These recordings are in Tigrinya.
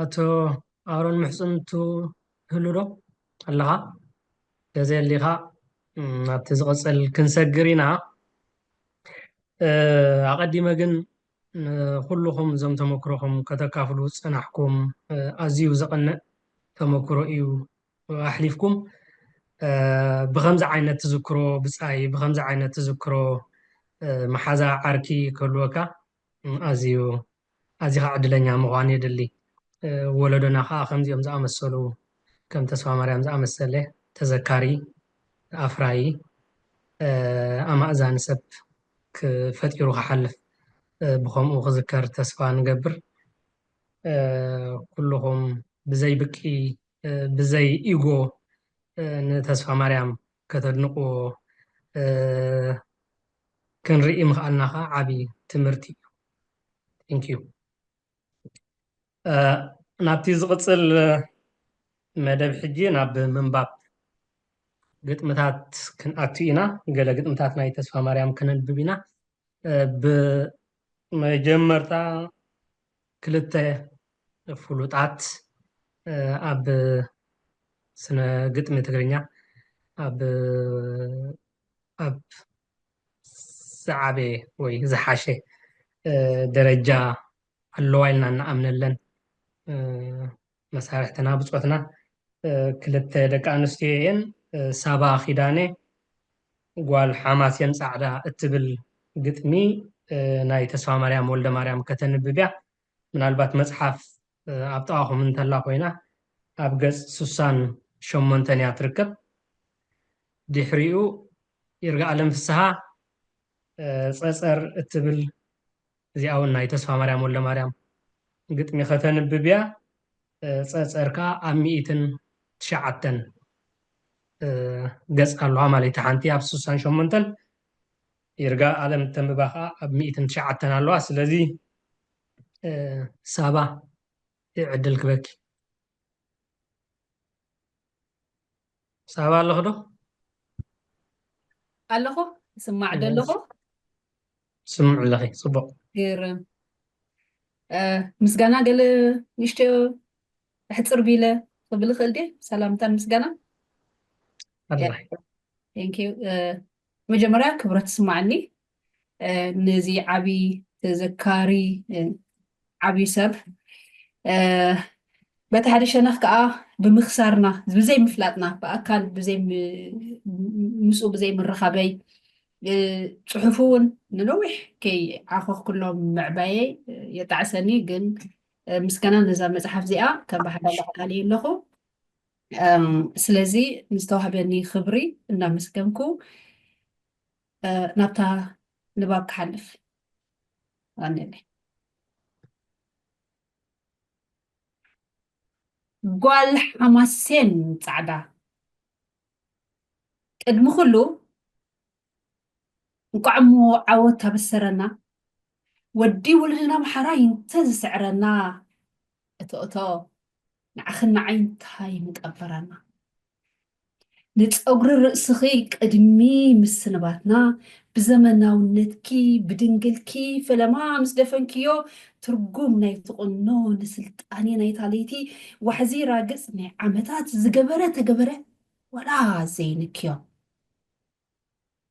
ኣቶ ኣሮን ምሕጽንቱ ህሉ ዶ ኣለኻ? ተዘየሊኻ ናብቲ ዝቕጽል ክንሰግር ኢና። ኣቐዲመ ግን ንኹልኹም እዞም ተመክሮኹም ከተካፍሉ ዝጸናሕኩም ኣዝዩ ዘቐንእ ተመክሮ እዩ ኣሕሊፍኩም። ብኸምዚ ዓይነት ትዝክሮ ብጻይ፣ ብኸምዚ ዓይነት ትዝክሮ መሓዛ ዓርኪ ክህልወካ ኣዝዩ ኣዚኻ ዕድለኛ ምዃን የድሊ። ወለዶና ከዓ ከምዚኦም ዝኣመሰሉ ከም ተስፋ ማርያም ዝኣመሰለ ተዘካሪ ኣፍራዪ ኣማእዛኒ ሰብ ክፈጢሩ ክሓልፍ ብኸምኡ ክዝከር ተስፋ ንገብር። ኩልኹም ብዘይ ብቂ ብዘይ ኢጎ ንተስፋ ማርያም ከተድንቅዎ ክንርኢ ምኽኣልና ከዓ ዓብዪ ትምህርቲ እዩ። Thank you። ናብቲ ዝቕፅል መደብ ሕጂ ናብ ምንባብ ግጥምታት ክንኣቱ ኢና። ገለ ግጥምታት ናይ ተስፋ ማርያም ከነንብብ ኢና። ብመጀመርታ ክልተ ፍሉጣት ኣብ ስነ ግጥሚ ትግርኛ ኣብ ኣብ ዝዓበየ ወይ ዝሓሸ ደረጃ ኣለዋ ኢልና እንኣምነለን መሳርሕትና ብፆትና ክልተ ደቂ ኣንስትዮ እየን። ሳባ ኪዳነ ጓል ሓማሴን ፃዕዳ እትብል ግጥሚ ናይ ተስፋ ማርያም ወልደ ማርያም ከተንብብ እያ። ምናልባት መፅሓፍ ኣብ ጥቓኹም እንተላ ኮይና ኣብ ገፅ ስሳን ሸሞንተን እያ ትርከብ። ድሕሪኡ ይርጋ ኣለም ፍስሃ ፀፀር እትብል እዚኣ እውን ናይ ተስፋ ማርያም ወልደ ማርያም ግጥሚ ከተንብብ እያ። ፀፀር ከዓ ኣብ ሚእትን ትሽዓተን ገፅ ኣለዋ ማለት ሓንቲ ኣብ ስሳን ሸሞንተን ይርጋ ኣለም ተንብባ ከዓ ኣብ ሚእትን ትሽዓተን ኣለዋ። ስለዚ ሳባ ዕድል ክበኪ። ሳባ ኣለኹ ዶ? ኣለኹ፣ ስማዕ ዶ ኣለኹ? ስምዑ ኣለኺ። ፅቡቅ። ግርም። ምስጋና ገለ ንሽቶ ሕፅር ቢለ ክብል ይኽእል ድየ? ሰላምታን ምስጋና። ኣለኺ። መጀመርያ ክብረት ትስማዓኒ ነዚ ዓብዪ ተዘካሪ ዓብዪ ሰብ በቲ ሓደ ሸነኽ ከዓ ብምኽሳርና ብዘይ ምፍላጥና ብኣካል ምስኡ ብዘይ ምርኻበይ ፅሑፉ እውን ንነዊሕ ከይ ዓኸኽኩሎም ምዕባየይ የጣዕሰኒ። ግን ምስጋና ነዛ መፅሓፍ እዚኣ ከም ብሓድሽ ኣልየ ኣለኹ። ስለዚ ንዝተዋህበኒ ክብሪ እናመስገንኩ ናብታ ንባብ ክሓልፍ ኣነለ ጓል ሓማሴን ፃዕዳ ቅድሚ ኩሉ እንኳዕ እሞ ዓወት ኣበሰረና። ወዲ ውሉድና ምሓራይ እንተ ዝስዕረና እቶ እቶ ንዓኽን ንዓይ እንታይ ምጠበረና። ንፀጉሪ ርእስኺ ቅድሚ ምስንባትና ብዘመናውነትኪ ብድንግልኪ ፈለማ ምስ ደፈንክዮ ትርጉም ናይቲ ቁኖ ንስልጣኔ ናይታ ለይቲ ዋሕዚ ራግፅ ናይ ዓመታት ዝገበረ ተገበረ ወላ ዘይንክዮ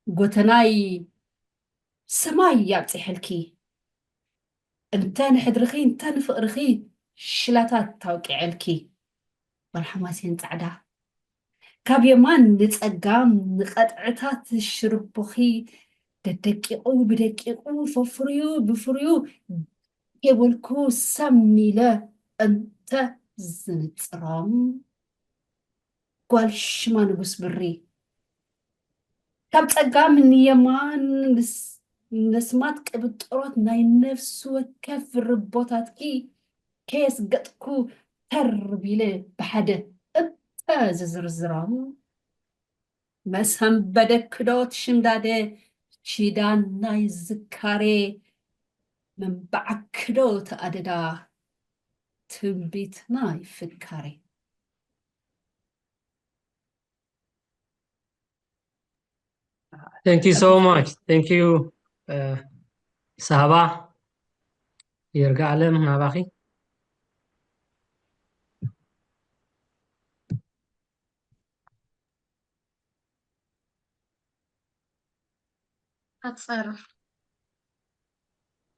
ጎተናይ ሰማይ ያብፅሐልኪ። እንተ ንሕድርኺ እንተ ንፍቕርኺ ሽላታት ታውቂዐልኪ። ጓል ሓማሴን ፃዕዳ ካብ የማን ንፀጋም ንቐጥዕታት ሽርቦኺ ደደቂቑ ብደቂቑ ፈፍርዩ ብፍርዩ የበልኩ ሰም ኢለ እንተ ዝንፅሮም ጓል ሽማ ንጉስ ብሪ ካብ ጸጋም ንየማን ነስማት ቅብጥሮት ናይ ነፍሲ ወከፍ ርቦታትኪ ከየስገጥኩ ተር ቢለ ብሓደ እተ ዝዝርዝሮም መሰንበደክዶ ትሽምዳደ ኪዳን ናይ ዝካሬ መንባዓክዶ ተኣደዳ ትንቢት ናይ ፍካሬ። Thank you so much. Thank you, uh, ሳባ። ይርጋ ኣለም ናባኺ። ኣጸር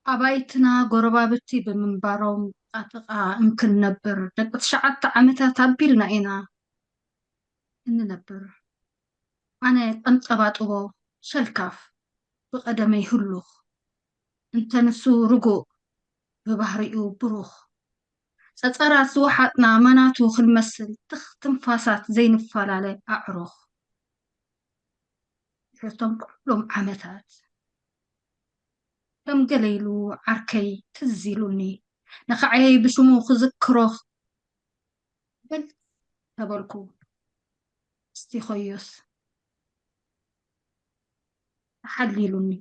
ኣባይትና ጎረባብቲ ብምንባሮም ጣጥቓ እንክንነብር ደቂ ትሽዓተ ዓመታት ኣቢልና ኢና እንነብር። ኣነ ቀንጠባጥቦ ሸልካፍ ብቐደመይ ህሉኽ እንተ ንሱ ርጉእ ብባህሪኡ ብሩኽ ጸጸራት ዝወሓጥና ማናቱ ክንመስል ትኽ ትንፋሳት ዘይንፈላለ ኣዕሩኽ። ድሕርቶም ኩሎም ዓመታት ከም ገለ ኢሉ ዓርከይ ትዝ ኢሉኒ። ንኻዕየይ ብሽሙ ክዝክሮ በል ተበልኩ። እስቲኾዮስ ተሓሊሉኒ።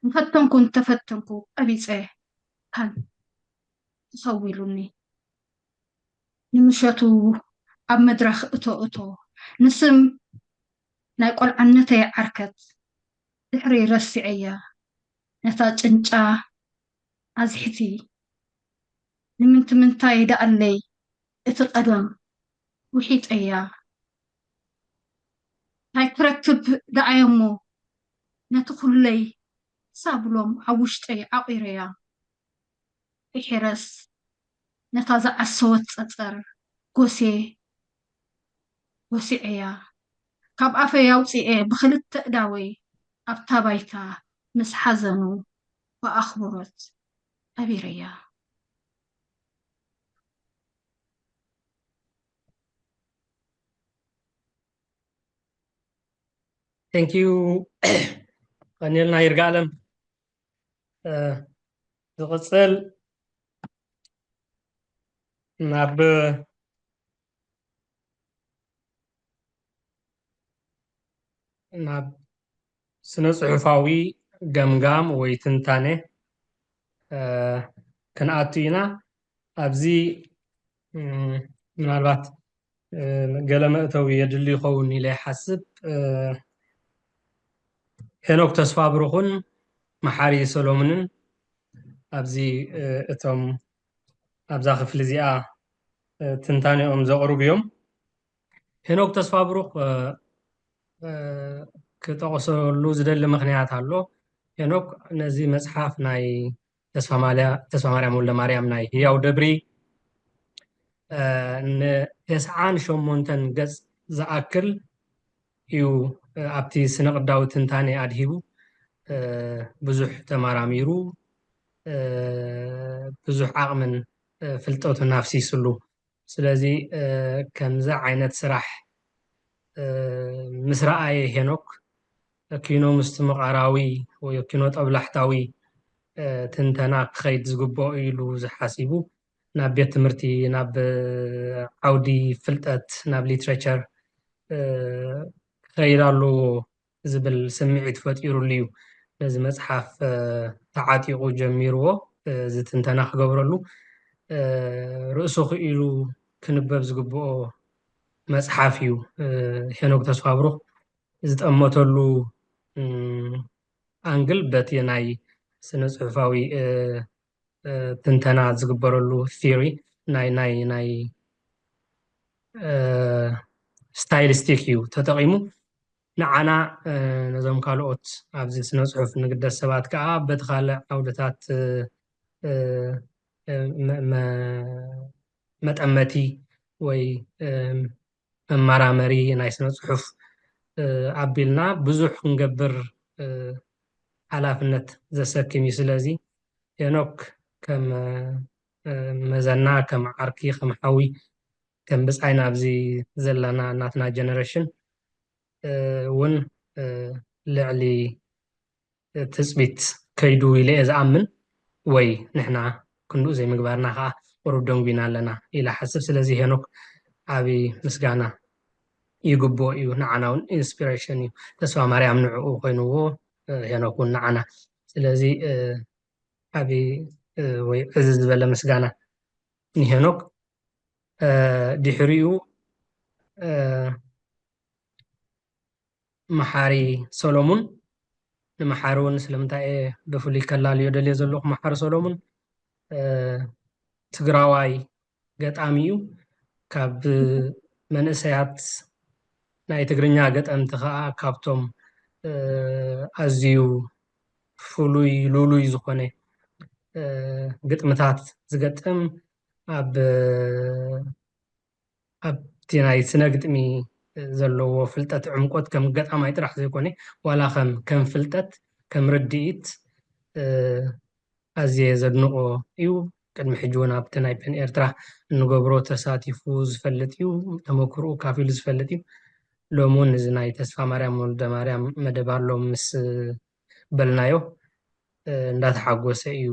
እንፈተንኩ እንተፈተንኩ ቀቢጸ ካን ተኸዊሉኒ። ንምሸቱ ኣብ መድረኽ እቶ እቶ ንስም ናይ ቆልዕነተይ ዓርከት ድሕሪ ረሲዐያ ነታ ጭንጫ ኣዝሕቲ ንምንቲ ምንታይ ደኣለይ እቲ ቀደም ውሒጠያ እንታይ ክረክብ ደኣየሞ ነቲ ኩለይ ሳብሎም ኣብ ውሽጠይ ዓቒረያ ብሒረስ ነታ ዝዓሰወት ጸጸር ጎሴ ጎሲዐያ ካብ ኣፈይ ኣውጺኤ ብኽልተ እዳወይ ኣብታ ባይታ ምስ ሓዘኑ ብኣኽብሮት ቀቢረያ። Thank you ቀኒልና ይርጋ ኣለም። ዝቕጽል ናብ ናብ ስነ ጽሑፋዊ ገምጋም ወይ ትንታነ ክንኣቱ ኢና። ኣብዚ ምናልባት ገለ መእተዊ የድሊ ይኸውን ኢለ ይሓስብ። ሄኖክ ተስፋብሩኽን መሓሪ ሰሎሙንን ኣብዚ እቶም ኣብዛ ክፍሊ እዚኣ ትንታኔኦም ዘቕርቡ እዮም። ሄኖክ ተስፋብሩኽ ክጠቕሰሉ ዝደሊ ምኽንያት ኣሎ። ሄኖክ ነዚ መጽሓፍ ናይ ተስፋማርያም ወልደማርያም ናይ ህያው ደብሪ ንተስዓን ሸሞንተን ገጽ ዝኣክል እዩ ኣብቲ ስነ ቅዳዊ ትንታኔ ኣድሂቡ ብዙሕ ተማራሚሩ ብዙሕ ዓቕምን ፍልጠቱን ኣፍሲስሉ። ስለዚ ከምዚ ዓይነት ስራሕ ምስ ረኣየ ሄኖክ ኪኖ ምስትምቓራዊ ወይ ኪኖ ጠብላሕታዊ ትንተና ክኸይድ ዝግብኦ ኢሉ ዝሓሲቡ ናብ ቤት ትምህርቲ ናብ ዓውዲ ፍልጠት ናብ ሊትሬቸር ክኸይድ ኣለዎ ዝብል ስምዒት ፈጢሩሉ እዩ ነዚ መፅሓፍ ተዓጢቑ ጀሚርዎ እዚ ትንተና ክገብረሉ ርእሱ ክኢሉ ክንበብ ዝግብኦ መፅሓፍ እዩ። ሄኖክ ተስፋብሩኽ ዝጠመተሉ ኣንግል በቲ ናይ ስነ ፅሑፋዊ ትንተና ዝግበረሉ ቲዮሪ ናይ ናይ ናይ ስታይሊስቲክ እዩ ተጠቒሙ። ንዓና ነዞም ካልኦት ኣብዚ ስነ ፅሑፍ ንግደስ ሰባት ከዓ በቲ ካልእ ዓውድታት መጠመቲ ወይ መመራመሪ ናይ ስነ ፅሑፍ ኣቢልና ብዙሕ ክንገብር ሓላፍነት ዘሰክም እዩ። ስለዚ ሄኖክ ከም መዘና፣ ከም ዓርኪ፣ ከም ሓዊ፣ ከም ብፃይና ኣብዚ ዘለና ናትና ጀነሬሽን እውን ልዕሊ ትፅቢት ከይዱ ኢለ እየ ዝኣምን። ወይ ንሕና ክንድኡ ዘይምግባርና ከዓ ቁሩብ ደንጒና ኣለና ኢለ ሓስብ። ስለዚ ሄኖክ ዓቢ ምስጋና ይግብኦ እዩ፣ ንዓና እውን ኢንስፒሬሽን እዩ። ተስፋ ማርያም ንዕኡ ኮይንዎ ሄኖክ እውን ንዓና። ስለዚ ዓቢ ወይ ዕዝዝ ዝበለ ምስጋና ንሄኖክ። ድሕሪኡ መሓሪ ሰሎሙን፣ ንመሓሪ እውን ስለምንታይ እየ ብፍሉይ ከላልዮ ደልየ ዘለኹ፣ መሓሪ ሰሎሙን ትግራዋይ ገጣሚ እዩ። ካብ መንእሰያት ናይ ትግርኛ ገጠምቲ ከዓ ካብቶም ኣዝዩ ፍሉይ ልሉይ ዝኾነ ግጥምታት ዝገጥም፣ ኣብ ኣብቲ ናይ ስነ ግጥሚ ዘለዎ ፍልጠት ዕምቆት ከም ገጣማይ ጥራሕ ዘይኮነ፣ ዋላ ከም ከም ፍልጠት፣ ከም ርድኢት ኣዝየ ዘድንቆ እዩ። ቅድሚ ሕጂ እውን ኣብቲ ናይ ፐን ኤርትራ እንገብሮ ተሳቲፉ ዝፈልጥ እዩ። ተመክርኡ ካፊሉ ዝፈልጥ እዩ። ሎሚ እውን እዚ ናይ ተስፋ ማርያም ወልደ ማርያም መደብ ኣሎ ምስ በልናዮ እንዳተሓጎሰ እዩ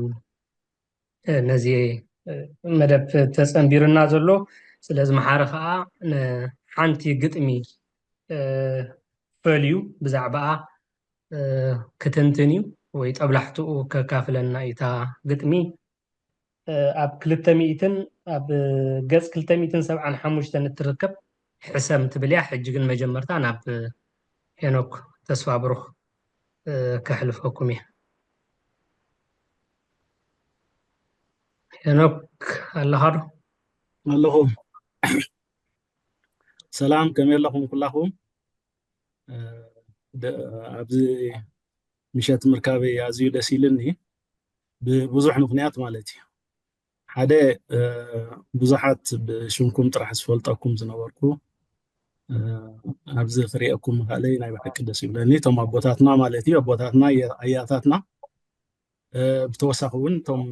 ነዚ መደብ ተጸንቢርና ዘሎ። ስለዚ መሓሪ ከዓ ንሓንቲ ግጥሚ ፈልዩ ብዛዕባኣ ክትንትን እዩ ወይ ጠብላሕትኡ ከካፍለና እዩ። እታ ግጥሚ ኣብ ክልተ ሚእትን ኣብ ገጽ ክልተ ሚእትን ሰብዓን ሓሙሽተን እትርከብ ሕሰም ትብል እያ። ሕጂ ግን መጀመርታ ናብ ሄኖክ ተስፋ ብሩኽ ከሕልፈኩም እየ። ሄኖክ ኣለኻ ዶ? ኣለኹ። ሰላም፣ ከመይ ኣለኹም ኩላኹም? ኣብዚ ምሸት ምርካበይ ኣዝዩ ደስ ኢልኒ፣ ብብዙሕ ምኽንያት ማለት እዩ። ሓደ፣ ብዙሓት ብሽምኩም ጥራሕ ዝፈልጠኩም ዝነበርኩ፣ ኣብዚ ክርእየኩም ምኽኣለይ ናይ ብሓቂ ደስ ይብለኒ። እቶም ኣቦታትና ማለት እዩ፣ ኣቦታትና፣ ኣያታትና፣ ብተወሳኺ እውን እቶም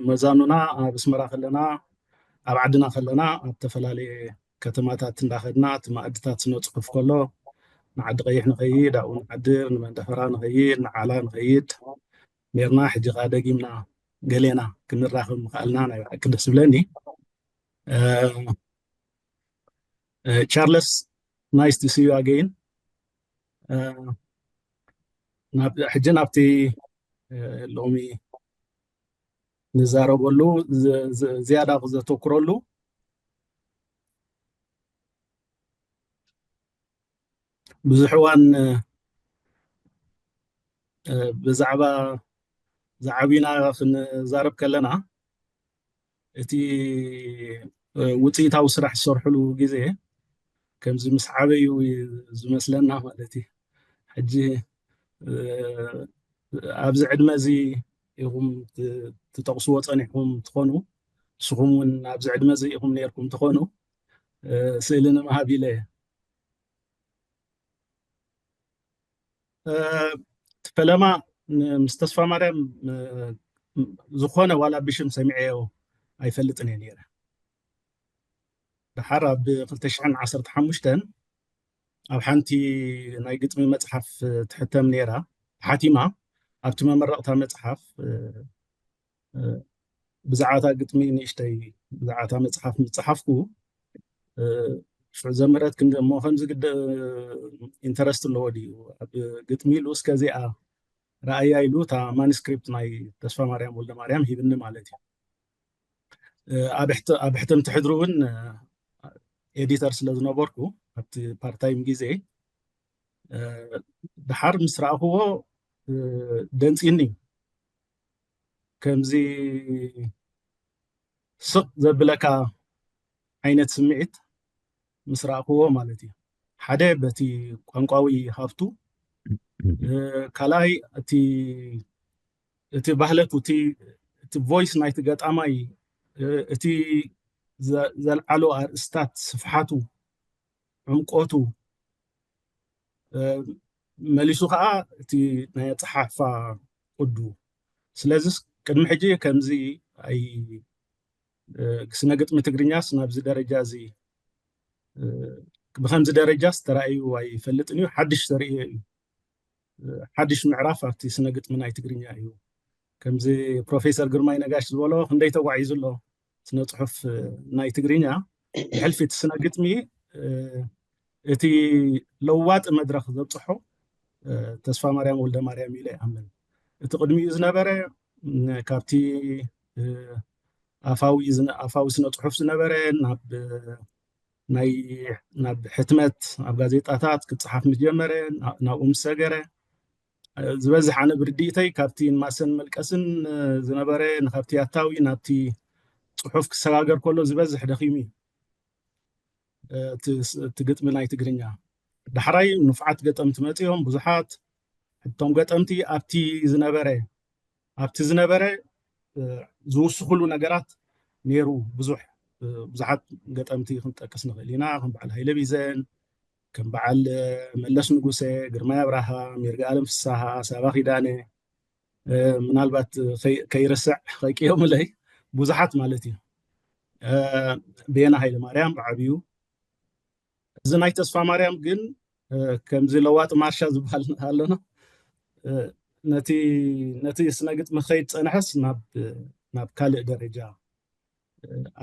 መዛኑና ኣብ ኣስመራ ከለና፣ ኣብ ዓድና ከለና፣ ኣብ ዝተፈላለየ ከተማታት እንዳኸድና፣ እቲ መኣድታት ስነ ጽሑፍ ከሎ፣ ንዓዲ ቀይሕ ንኸይድ፣ ኣብኡ ንሓድር፣ ንመንደፈራ ንኸይድ፣ ንዓላ ንኸይድ ኔርና። ሕጂ ከኣ ደጊምና ገሌና ክንራኸብ ምኽኣልና ናይ ብሓቂ ደስ ይብለኒ። ቻርለስ፣ nice to see you again። ሕጂ ናብቲ ሎሚ ንዛረበሉ ዝያዳ ዘተኩረሉ ብዙሕ እዋን ብዛዕባ ዝዓብዩና ክንዛረብ ከለና እቲ ውፅኢታዊ ስራሕ ዝሰርሕሉ ግዜ ከምዚ ምስ ዓበዩ ዝመስለና ማለት እዩ። ሕጂ ኣብዚ ዕድመ እዚ ኢኹም ትጠቕስዎ ፀኒሕኩም ትኾኑ፣ ንስኹም እውን ኣብዚ ዕድመ እዚ ኢኹም ነይርኩም ትኾኑ፣ ስእሊ ንምሃብ ኢለ እየ። እቲ ፈለማ ምስ ተስፋ ማርያም ዝኾነ ዋላ ብሽም ሰሚዐዮ ኣይፈልጥን እየ ነይረ። ደሓር ኣብ ክልተ ሽሕን ዓሰርተ ሓሙሽተን ኣብ ሓንቲ ናይ ግጥሚ መፅሓፍ ትሕተም ነይራ፣ ተሓቲማ። ኣብቲ መመረቕታ መፅሓፍ ብዛዕባታ ግጥሚ ንእሽተይ ብዛዕባታ መፅሓፍ ምስ ፀሓፍኩ፣ ሽዑ ዘምረት ክንዲ እሞ ከምዚ ግደ ኢንተረስት ኣለዎ ድዩ ኣብ ግጥሚ ኢሉ፣ እስከ እዚኣ ረኣያ ኢሉ እታ ማኒስክሪፕት ናይ ተስፋ ማርያም ወልደ ማርያም ሂብኒ ማለት እዩ። ኣብ ሕተምቲ ሕድሪ እውን ኤዲተር ስለ ዝነበርኩ ኣብቲ ፓርታይም ግዜ፣ ደሓር ምስ ረኣኽዎ ደንፂኒ። ከምዚ ስቕ ዘብለካ ዓይነት ስምዒት ምስ ረኣኽዎ ማለት እዩ። ሓደ በቲ ቋንቋዊ ሃፍቱ፣ ካልኣይ እቲ እቲ ባህለቱ፣ እቲ ቮይስ ናይቲ ገጣማይ፣ እቲ ዘልዓሎ ኣርእስታት፣ ስፍሓቱ፣ ዕምቆቱ፣ መሊሱ ከዓ እቲ ናይ ኣፀሓሕፋ ቅዱ። ስለዚስ ቅድሚ ሕጂ ከምዚ ኣይ ስነ ግጥሚ ትግርኛስ ናብዚ ደረጃ እዚ ብከምዚ ደረጃስ ተራእዩ ኣይፈልጥን እዩ። ሓድሽ ተርእዮ እዩ። ሓድሽ ምዕራፍ ኣብቲ ስነ ግጥሚ ናይ ትግርኛ እዩ። ከምዚ ፕሮፌሰር ግርማይ ነጋሽ ዝበሎ ክንደይ ተጓዒዙ ኣሎ ስነ ጽሑፍ ናይ ትግርኛ። ብሕልፊ እቲ ስነ ግጥሚ እቲ ለዋጢ መድረኽ ዘብጽሖ ተስፋ ማርያም ወልደ ማርያም ኢለ ይኣምን። እቲ ቅድሚኡ ዝነበረ ካብቲ ኣፋዊ ኣፋዊ ስነ ጽሑፍ ዝነበረ ናብ ናይ ናብ ሕትመት ኣብ ጋዜጣታት ክጽሓፍ ምስ ጀመረ ናብኡ ምስ ሰገረ ዝበዝሕ ኣነ ብርድኢተይ ካብቲ ንማሰን መልቀስን ዝነበረ ንከብቲ ኣታዊ ናብቲ ፅሑፍ ክሰጋገር ከሎ ዝበዝሕ ደኺሙ እዩ። እቲ ግጥሚ ናይ ትግርኛ ዳሕራይ ንፉዓት ገጠምቲ መፅኦም ብዙሓት። እቶም ገጠምቲ ኣብቲ ዝነበረ ኣብቲ ዝነበረ ዝውስኽሉ ነገራት ነይሩ። ብዙሕ ብዙሓት ገጠምቲ ክንጠቅስ ንኽእል ኢና። ከም በዓል ሃይለ ቢዘን፣ ከም በዓል መለስ ንጉሰ፣ ግርማይ ኣብርሃ፣ ሚርጋኣለም ፍስሃ፣ ሳባ ኪዳነ፣ ምናልባት ከይርስዕ ከይቅዮምለይ ብዙሓት ማለት እዩ። ቤና ሃይለ ማርያም ብዓብዩ። እዚ ናይ ተስፋ ማርያም ግን ከምዚ ለዋጢ ማርሻ ዝበሃል ኣለና። ነቲ ነቲ ስነ ግጥሚ ከይድ ፀንሐስ ናብ ናብ ካልእ ደረጃ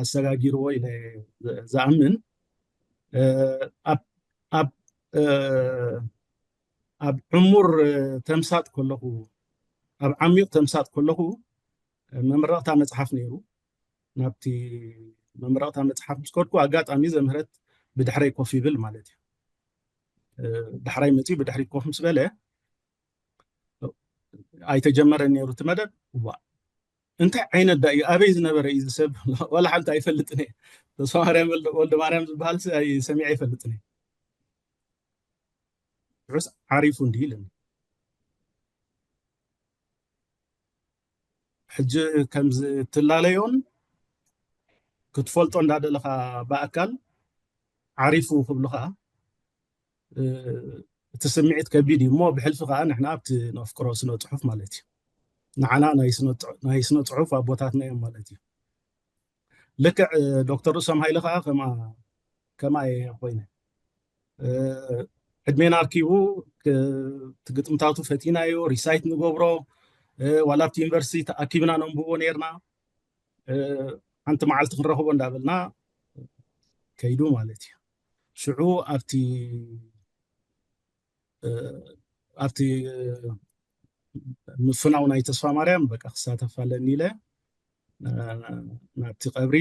ኣሰጋጊርዎ ኢለ ዝኣምን። ኣብ ኣብ ኣብ ዕሙር ተምሳጥ ከለኹ ኣብ ዓሚቕ ተምሳጥ ከለኹ መምረቕታ መፅሓፍ ነይሩ። ናብቲ መምረቕታ መፅሓፍ ምስ ከድኩ ኣጋጣሚ ዘምህረት ብድሕረይ ኮፍ ይብል ማለት እዩ። ዳሕራይ መፅኡ ብድሕሪ ኮፍ ምስ በለ ኣይተጀመረ ነይሩ እቲ መደብ። ዋ እንታይ ዓይነት ዳ እዩ ኣበይ ዝነበረ እዩ ዝሰብ ዋላ ሓንቲ ኣይፈልጥን እየ። ተስፋ ማርያም ወልደ ማርያም ዝበሃል ሰሚዐ ኣይፈልጥን እየ። ርሑስ ዓሪፉ እንዲ ኢልኒ። ሕጂ ከምዚ ትላለዮን ክትፈልጦ እንዳደለኻ ብኣካል ዓሪፉ ክብሉኻ እቲ ስምዒት ከቢድ እዩ እሞ ብሕልፊ ከዓ ንሕና ኣብቲ ነፍቅሮ ስነ ፅሑፍ ማለት እዩ ንዓና ናይ ስነ ፅሑፍ ኣቦታትና እዮም ማለት እዩ። ልክዕ ዶክተር ርእሶም ሃይለ ከዓ ከማ እየ ኮይነ ዕድሜና ኣርኪቡ ግጥምታቱ ፈቲናዮ ሪሳይት ንገብሮ ዋላ ኣብቲ ዩኒቨርሲቲ ተኣኪብና ነንብቦ ነርና ሓንቲ መዓልቲ ክንረኽቦ እንዳበልና ከይዱ ማለት እዩ። ሽዑ ኣብቲ ኣብቲ ምፍናው ናይ ተስፋ ማርያም በቃ ክሳተፍ ኣለኒ ኢለ ናብቲ ቀብሪ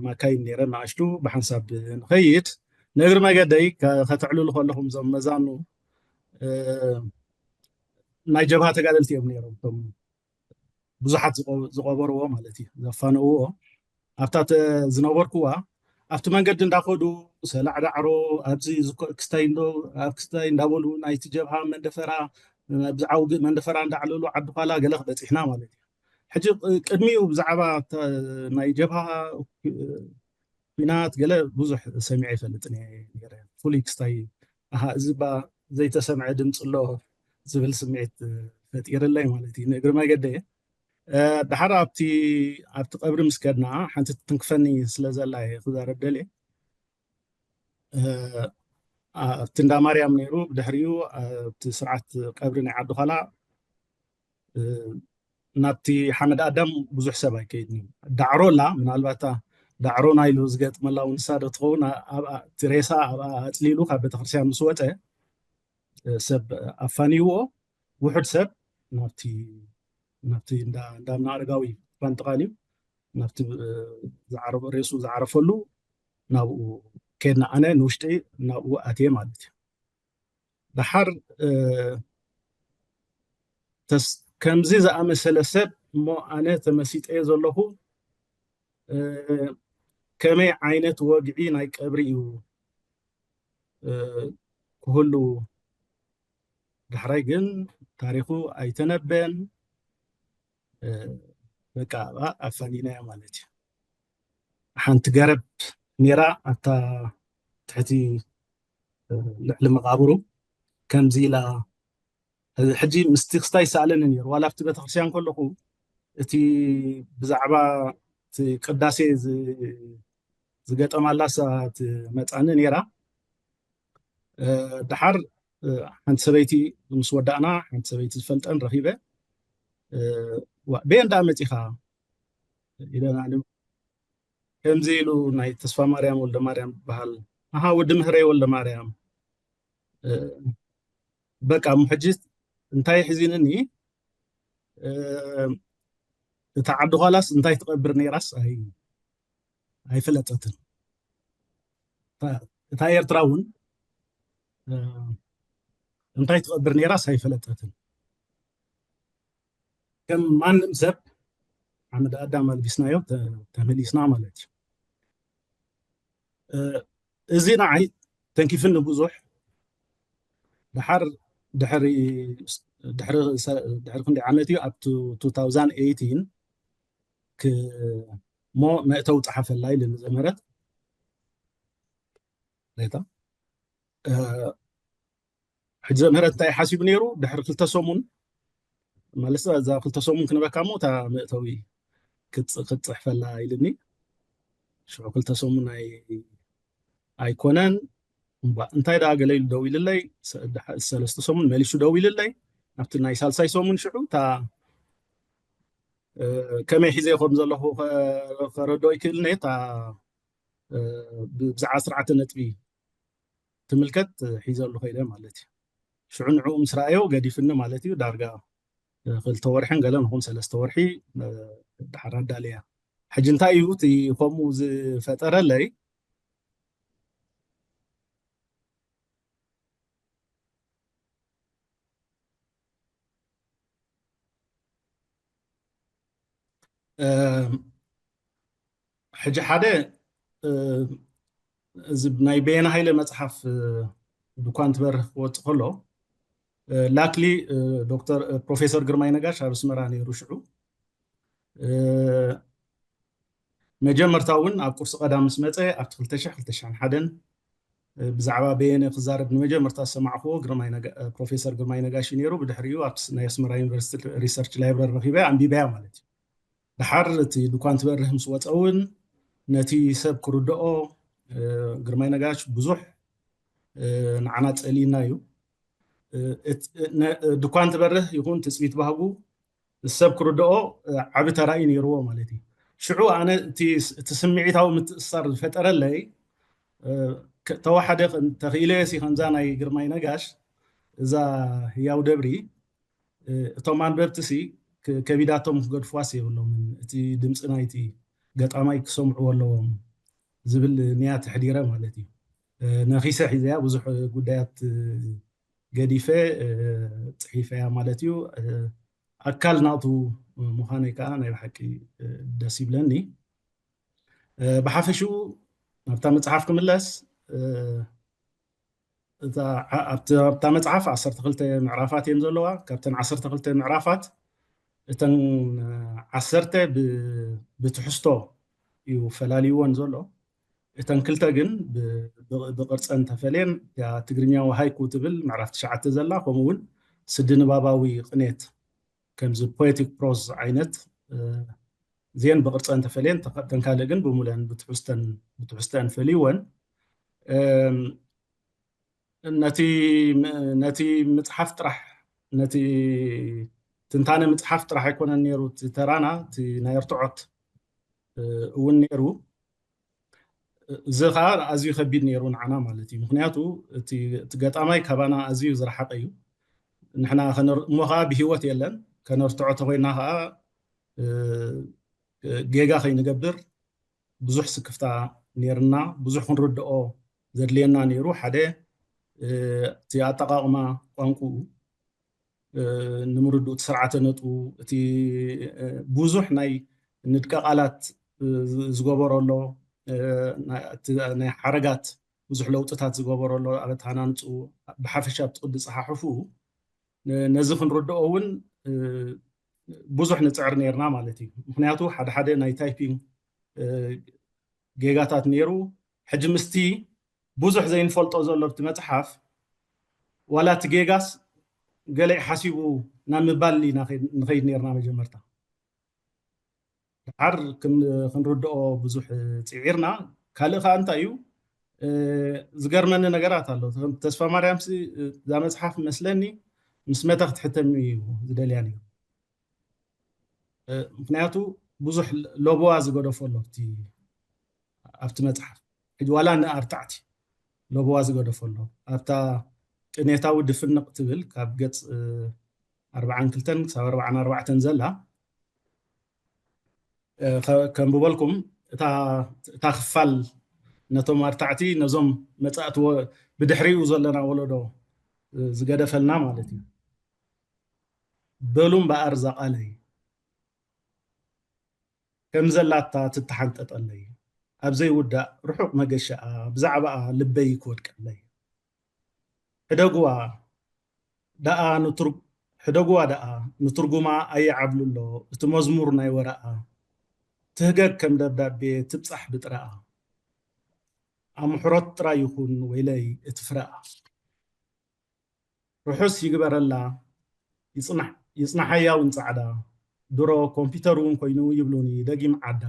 ማካይን ነይረ ንኣሽቱ ብሓንሳብ ንኸይድ ንእግሪ መገደይ ከተዕልሉ ከለኹም ዞም መዛኑ ናይ ጀብሃ ተጋደልቲ እዮም ነይሮም እቶም ብዙሓት ዝቆ- ዝቆበርዎ ማለት እዩ ዘፋነውዎ ኣብታ ተ- ዝነበርኩዋ ኣብቲ መንገዲ እንዳኸዱ ሰላዕ ዳዕሮ ኣብዚ ዝኮ- ክስታይ እንዶ ኣብ ክስታይ እንዳበሉ ናይቲ ጀብሃ መንደፈራ ብዛዕባ ውግእ መንደፈራ እንዳዕለሉ ዓዲ ኳላ ገለ ክበፂሕና ማለት እዩ ሕጂ ቅ- ቅድሚኡ ብዛዕባ ተ- ናይ ጀብሃ ኩናት ገለ ብዙሕ ሰሚዐ ይፈልጥን እየ ነይረ ፍሉይ ክስታይ ኣሃ እዚ ባ ዘይተሰምዐ ድምፂ ኣሎ ዝብል ስምዒት ፈጢርለይ ማለት እዩ ንእግሪ መገደ እየ ድሓር ኣብቲ ኣብቲ ቀብሪ ምስ ከድና ሓንቲ ትንክፈኒ ስለ ዘላ እየ ክዛረብ ደልየ ኣብቲ እንዳ ማርያም ነይሩ ብድሕሪኡ ኣብቲ ስርዓት ቀብሪ ናይ ዓዲ ኳላ ናብቲ ሓመድ ኣዳም ብዙሕ ሰብ ኣይከይድን እዩ ዳዕሮ ኣላ ምናልባት ዳዕሮ ናይሉ ዝገጥመላ እውን ንሳ ዶ ትኸውን እቲ ሬሳ ኣብኣ ኣፅሊሉ ካብ ቤተክርስትያን ምስ ወፀ ሰብ ኣፋንይዎ ውሑድ ሰብ ናብቲ ናብቲ እንዳ እንዳ ኣረጋዊ ፋንጥቃን እዩ ናብቲ ዝዓረፈ ሬሱ ዝዓረፈሉ ናብኡ ከድና ኣነ ንውሽጢ ናብኡ ኣትየ ማለት እዩ ደሓር ከምዚ ዝኣመሰለ ሰብ እሞ ኣነ ተመሲጠዮ ዘለኹ ከመይ ዓይነት ወግዒ ናይ ቀብሪ እዩ ክህሉ ዳሕራይ ግን ታሪኹ ኣይተነበን በቃ ኣብኣ ኣፋኒናዮ ማለት እዩ ሓንቲ ገረብ ነይራ ኣብታ ትሕቲ ልዕሊ መቓብሩ ከምዚ ኢላ ሕጂ ምስቲ ክስታይ ይሰኣለኒ ነይሩ ዋላ ኣብቲ ቤተክርስትያን ከለኹ እቲ ብዛዕባ እቲ ቅዳሴ ዝገጠማላ እሳ ትመፃኒ ነይራ ድሓር ሓንቲ ሰበይቲ ምስ ወዳእና ሓንቲ ሰበይቲ ዝፈልጠን ረኺበ ቤን ዳ መፂኻ ኢለና ከምዚ ኢሉ ናይ ተስፋ ማርያም ወልደ ማርያም ዝበሃል ኣሃ ወዲ ምህረይ ወልደ ማርያም በቃ እሞ ሕጂ እንታይ ሕዚንኒ እታ ዓዲ ኳላስ እንታይ ትቐብር ነይራስ ኣይፈለጠትን እታ ኤርትራ እውን እንታይ ትቐብር ነይራስ ኣይፈለጠትን ከም ማንም ሰብ ሓመድ ኣዳም ኣልቢስናዮ፣ ተ-፣ ተመሊስና ማለት እዩ። እ፣ እዚ ንዓይ ተንኪፍኒ ብዙሕ። ደሓር ድሕሪ፣ ድሕሪ ሰ-፣ ድሕሪ ክንደይ ዓመት እዩ፣ ኣብ ቱ-፣ two thousand eighteen ክ-፣ ሞ መእተዊ ጸሓፈላ ኢለ ንዘምህረት። ሬታ፣ እ፣ ሕጂ ዘምህረት እንታይ ሓሲቡ ነይሩ? ድሕሪ ክልተ ሰሙን፣ ማለት እዛ ክልተ ሰሙን ክንበካ እሞ እታ መእተዊ ክትጽ-፣ ክትጽሕፈላ ኢልኒ። ሽዑ ክልተ ሰሙን ኣይ-፣ ኣይኮነን። እምባ እንታይ ደኣ ገለ ኢሉ ደው ኢልለይ። ሰ-፣ ድሓ-፣ ሰለስተ ሰሙን መሊሱ ደው ኢልለይ። ኣብቲ ናይ ሳልሳይ ሰሙን ሽዑ እታ፣ እ፣ ከመይ ሒዘ ከም ዘለኹ ከ-፣ ከረድኦ ይክእልኒ። እታ፣ እ፣ ብ-፣ ብዛዕባ ስርዓተ ነጥቢ ትምልከት ሒዘሉ ከይደ ማለት እዩ። ሽዑ ንዕኡ ምስ ረኣዮ ገዲፍኒ ማለት እዩ። ዳርጋ ክልተ ወርሒ ገለ ንኹን ሰለስተ ወርሒ፣ እ፣ ድሓር ኣዳለያ። ሕጂ እንታይ እዩ እቲ ከምኡ ዝፈጠረለይ? እ፣ ሕጂ ሓደ፣ እ፣ እዚ ናይ በየነ ሃይለ መጽሓፍ፣ እ፣ ድኳን ትበርህ ክወጽእ ከሎ፣ እ፣ ላክሊ፣ እ፣ ዶክተር፣ እ፣ ፕሮፌሰር ግርማይ ነጋሽ ኣብ ኣስመራ ነይሩ ሽዑ። እ፣ መጀመርታ እውን ኣብ ቁርሲ ቀዳም ምስ መጸ ኣብቲ ክልተ ሽሕ ክልተ ሽሕን ሓደን፣ እ፣ ብዛዕባ በየነ ክዛረብ ንመጀመርታ ዝሰማዕክዎ ግርማይ ነጋ-፣ እ፣ ፕሮፌሰር ግርማይ ነጋሽ እዩ ነይሩ። ብድሕሪኡ ኣብ ስ-፣ ናይ ኣስመራ ዩኒቨርሲቲ ሪሰርች ላይብረሪ ረኺበ ኣንቢበያ ማለት እዩ። ደሓር እቲ ድኳን ትበርህ ምስ ወጸ እውን ነቲ ሰብ ክርድኦ፣ እ፣ ግርማይ ነጋሽ ብዙሕ፣ እ፣ ንዓና ጸሊእና እዩ። እ፣ እት-፣ ነ-፣ ድኳን ትበርህ ይኹን ትጽቢት ባህጉ ሰብ ክርድኦ፣ እ፣ ዓቢ ተራ እዩ ነይርዎ ማለት እዩ። ሽዑ ኣነ እቲ ስ-፣ እቲ ስምዒታዊ ምትእስሳር ዝፈጠረለይ፣ እ፣ ከ-፣ ተዋሓደ ከ-፣ ተኽኢለየሲ ከምዛ ናይ ግርማይ ነጋሽ እዛ ህያው ደብሪ፣ እ፣ እቶም ኣንበብትሲ ክ-፣ ከቢዳቶም ክገድፍዋስ የብሎምን። እቲ ድምፂ ናይቲ ገጣማይ ክሰምዕዎ ኣለዎም ዝብል ንያ ተሕዲረ ማለት እዩ። እ፣ ነኺሰ ሒዘያ ብዙሕ ጉዳያት፣ እ፣ ገዲፈ፣ እ፣ ጽሒፈያ ማለት እዩ። እ፣ ኣካል ናቱ ምዃነይ ከዓ ናይ ብሓቂ፣ እ፣ ደስ ይብለኒ። እ፣ ብሓፈሽኡ ናብታ መጽሓፍ ክምለስ፣ እ፣ እታ ዓ-፣ ኣብቲ፣ ኣብታ መጽሓፍ ዓሰርተ ክልተ ምዕራፋት እየን ዘለዋ። ካብተን ዓሰርተ ክልተ ምዕራፋት እተን ዓሰርተ ብ-፣ ብትሕዝቶ እዩ ፈላልይወን ዘሎ። እተን ክልተ ግን ብ-፣ ብ-፣ ብቕርጸን ተፈልየን፣ እያ ትግርኛዊ ሃይኩ ትብል ምዕራፍ ትሽዓተ ዘላ፣ ከምኡ እውን ስዲ ንባባዊ ቅኔት ከምዚ ፖኤቲክ ፕሮዝ ዓይነት፣ እ፣ እዚአን ብቕርጸን ተፈልየን፣ ተኸ-፣ እተን ካልእ ግን ብምሉአን ብትሕዝተን፣ ብትሕዝተን ፈልይወን። እም፣ ነቲ ም-፣ ነቲ ምጽሓፍ ጥራሕ፣ ነቲ ትንታነ ምጽሓፍ ጥራሕ ኣይኮነን ነይሩ እቲ ተራና፣ እቲ ናይ ኣርትዖት፣ እ፣ እውን ነይሩ። እዚ ኸዓ ኣዝዩ ከቢድ ነይሩ ንዓና ማለት እዩ። ምኽንያቱ እቲ፣ እቲ ገጣማይ ካባና ኣዝዩ ዝረሓቐ እዩ። ንሕና ከነር-፣ እሞ ኸዓ ብህይወት የለን። ከነርትዖ ተኾይና ኸዓ፣ እ፣ ጌጋ ከይንገብር ብዙሕ ስክፍታ ነይርና። ብዙሕ ክንርድኦ ዘድልየና ነይሩ። ሓደ፣ እ፣ እቲ ኣጠቓቕማ ቋንቋኡ፣ እ፣ ንምርድኡ እቲ ስርዓተ ነጥቡ፣ እቲ፣ እ፣ ብዙሕ ናይ ንድቀ ቃላት፣ እ፣ ዝ-፣ ዝገበሮ ኣሎ፣ እ፣ ናይ፣ እቲ ናይ ሓረጋት ብዙሕ ለውጥታት ዝገበሮ ኣሎ፣ ኣብ ኣተሃናንጽኡ፣ ብሓፈሻ ኣብቲ ቅዲ ጸሓሕፍኡ፣ ነ-፣ ነዚ ክንርድኦ እውን፣ እ፣ ብዙሕ ንጽዕር ነይርና ማለት እዩ። ምኽንያቱ ሓደ ሓደ ናይ ታይፒንግ፣ እ፣ ጌጋታት ነይሩ። ሕጂ ምስቲ ብዙሕ ዘይንፈልጦ ዘሎ ኣብቲ መጽሓፍ፣ ዋላ እቲ ጌጋስ ገለ ሓሲቡ ናብ ምባል ኢና ኸይድ-፣ ንኸይድ ነይርና መጀመርታ። ደሓር ክን-፣ ክንርድኦ ብዙሕ ጽዒርና። ካልእ ኸኣ እንታይ እዩ፣ እ፣ ዝገርመኒ ነገራት ኣሎ። ተስፋ ማርያምሲ፣ እ፣ እዛ መጽሓፍ መስለኒ ምስ መተ ክትሕተም እዩ ዝደልያ ነይሩ። እ፣ ምኽንያቱ ብዙሕ ለበዋ ዝገደፎ ኣሎ ኣብቲ፣ ኣብቲ መጽሓፍ። ሕጂ ዋላ ንኣርታዕቲ ለበዋ ዝገደፎ ኣሎ። ኣብታ ቅኔታዊ ድፍንቕ ትብል ካብ ገጽ፣ እ፣ ኣርብዓን ክልተን ክሳብ ኣርብዓን ኣርባዕተን ዘላ፣ እ፣ ከ-፣ ከንብበልኩም። እታ፣ እታ ክፋል ነቶም ኣርታዕቲ፣ ነዞም መጻእቲ ወ-፣ ብድሕሪኡ ዘለና ወለዶ፣ እ፣ ዝገደፈልና ማለት እዩ። በሉ እምበኣር እዛ ቃለይ፣ ከም ዘላታ ትተሓንጠጠለይ። ኣብ ዘይውዳእ ርሑቕ መገሻኣ ብዛዕባኣ ልበይ ክወድቀለይ። ሕደግዋ ደኣ ንትር-፣ ሕደግዋ ደኣ ንትርጉማ ኣየዓብልሎ እቲ መዝሙር ናይ ወረኣ። ትህገግ ከም ደብዳቤ ትብጻሕ ብጥረኣ። ኣምሕሮት ጥራይ ይኹን ወይለይ እቲ ፍረኣ። ርሑስ ይግበረላ፣ ይጽናሕ-፣ ይጽናሓያ እውን ጻዕዳ። ድሮ ኮምፒተር እውን ኮይኑ ይብሉኒ ደጊም ዓዳ።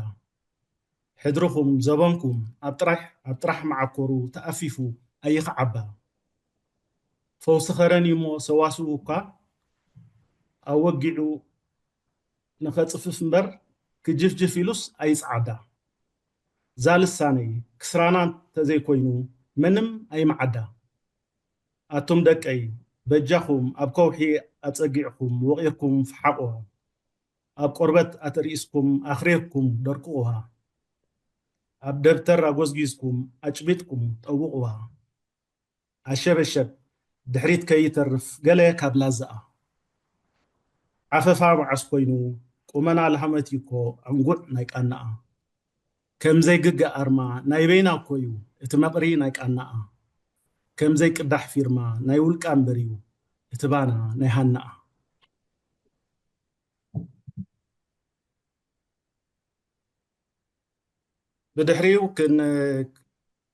ሕድርኹም ዘበንኩም ኣብ ጥራሕ፣ ኣብ ጥራሕ መዓኮሩ ተኣፊፉ ኣይኽዓባ። ፈውሲ ኸረን እዩሞ ሰዋስኡ እኳ ኣወጊዑ ንኸጽፍፍ እምበር ክጅፍጅፍ ኢሉስ ኣይጽዓዳ። ዛ ልሳነይ ክስራና እንተዘይኮይኑ መንም ኣይምዓዳ። ኣቱም ደቀይ በጃኹም ኣብ ከውሒ ኣጸጊዕኩም ወቒርኩም ፍሓቑዋ። ኣብ ቆርበት ኣተሪእስኩም ኣኽሪርኩም ደርቅቑዋ። ኣብ ደብተር ኣጎዝጊዝኩም ኣጭቢጥኩም ጠውቕዋ። ኣሸበሸብ ድሕሪት ከይተርፍ ገለ ካብ ላዛኣ። ዓፈፋ መዓስ ኮይኑ ቁመና ለሃመት እኮ ዕንጉዕ ናይ ቃናኣ። ከም ዘይግገ ኣርማ ናይ በይና እኮ እዩ እቲ መቕሪ ናይ ቃናኣ። ከም ዘይቅዳሕ ፊርማ ናይ ውልቃ እምበር እዩ እቲ ባና ናይ ሃናኣ። ብድሕሪኡ ክን-፣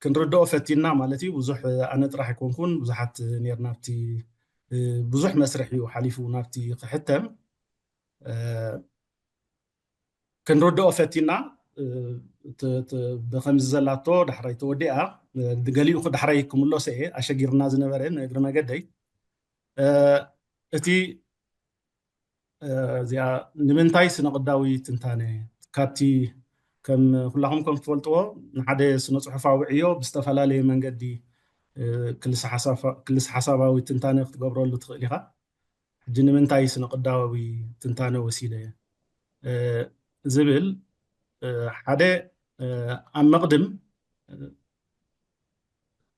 ክንርድኦ ፈቲና ማለት እዩ። ብዙሕ ኣነ ጥራሕ ኣይኮንኩን፣ ብዙሓት ኔርና ኣብቲ፣ እ፣ ብዙሕ መስርሕ እዩ ሓሊፉ ናብቲ ክሕተም። እ፣ ክንርድኦ ፈቲና፣ እ፣ ት-፣ ት-፣ ብኸምዚ ዘላቶ ዳሕራይ ተወዲኣ፣ እ፣ ገሊኡ ዳሕራይ ክምለሶ እየ፣ ኣሸጊርና ዝነበረ ንእግሪ መገደይ። እ፣ እቲ እ፣ እዚኣ ንምንታይ ስነ-ቅዳዊ ትንታነ? ካብቲ ከም ኩላኹም ከም ትፈልጥዎ ንሓደ ስነ-ጽሑፋዊ ዕዮ ብዝተፈላለየ መንገዲ፣ እ፣ ክልሰ ሓሳፋ-፣ ክልሰ ሓሳባዊ ትንታነ ክትገብረሉ ትኽእል ኢኻ። ሕጂ ንምንታይ ስነ-ቅዳዊ ትንታነ ወሲደ፣ እ፣ ዝብል፣ እ፣ ሓደ፣ እ፣ ኣብ መቕድም፣ እ፣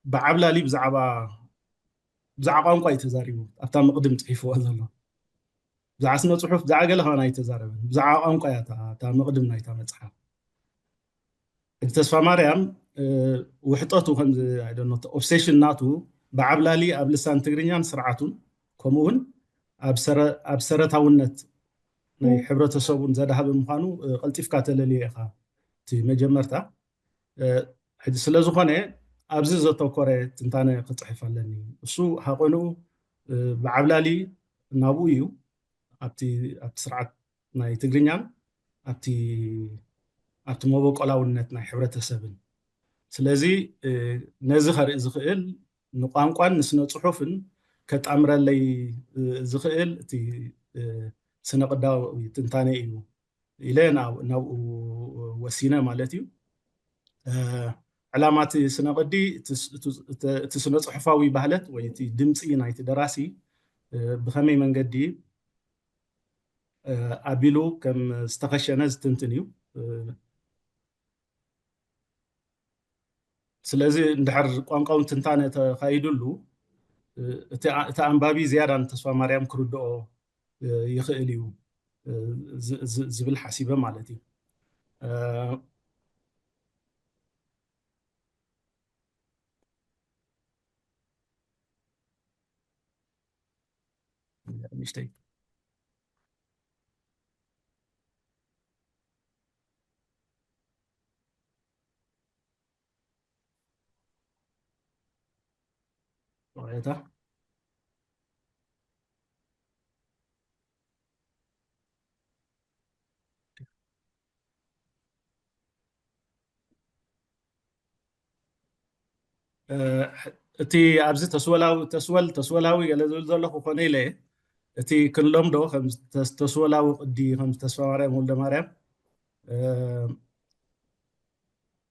ብዓብላሊ ብዛዕባ፣ ብዛዕባ ቋንቋ እዩ ተዛሪቡ። ኣብታ መቕድም ጽሒፍዎ ዘሎ። ብዛዕባ ስነ ጽሑፍ፣ ብዛዕባ ገለ ከማን ኣይተዛረበን። ብዛዕባ ቋንቋ እያ እታ፣ እታ መቕድም ናይታ መጽሓፍ። ሕጂ ተስፋ ማርያም፣ እ፣ ውሕጠቱ ከምዚ፣ I don't know፣ ኦብሴሽን ናቱ ብዓብላሊ ኣብ ልሳን ትግርኛን ስርዓቱን፣ ከምኡ እውን ኣብ ሰረ-፣ ኣብ ሰረታውነት ናይ ሕብረተሰቡን ዘድሃበ ምዃኑ፣ እ፣ ቀልጢፍካ ተለልዮ ኢኻ እቲ መጀመርታ። እ፣ ሕጂ ስለ ዝኾነ ኣብዚ ዘተኮረ ትንታነ ክጽሕፍ ኣለኒ። እሱ ሃቐንኡ፣ እ፣ ብዓብላሊ ናብኡ እዩ፣ ኣብቲ፣ ኣብቲ ስርዓት ናይ ትግርኛን ኣብቲ፣ ኣብቲ መበቆላውነት ናይ ሕብረተሰብን። ስለዚ፣ እ፣ ነዚ ከርኢ ዝኽእል ንቋንቋን ንስነ ጽሑፍን ከጣምረለይ፣ እ፣ ዝኽእል እቲ፣ እ፣ ስነ ቅዳዊ ትንታነ እዩ ኢለ ናብ-፣ ናብኡ ወሲነ ማለት እዩ። እ፣ ዕላማ እቲ ስነ ቅዲ እቲ ስ-፣ እቲ፣ እቲ፣ እቲ ስነ ጽሑፋዊ ባህለት ወይ እቲ ድምጺ ናይቲ ደራሲ፣ እ፣ ብኸመይ መንገዲ፣ እ፣ ኣቢሉ ከም ዝተኸሸነ ዝትንትን እዩ። እ፣ ስለዚ እንድሕር ቋንቋዊ ትንታነ ተኻይዱሉ፣ እ፣ እቲ ኣ-፣ እቲ ኣንባቢ ዝያዳ ንተስፋ ማርያም ክርድኦ፣ እ፣ ይኽእል እዩ፣ እ፣ ዝ-፣ ዝ-፣ ዝብል ሓሲበ ማለት እዩ። እ፣ ንእሽተይ። ራእታ። እ፣ እቲ ኣብዚ ተስወላዊ፣ ተስወል፣ ተስወላዊ ገለ ዝብል ዘለኹ ኮነ ኢለ፣ እቲ ክንለምዶ ከም ተስ-፣ ተስወላዊ ቅዲ፣ ከም ተስፋ ማርያም ወልደ ማርያም፣ እ፣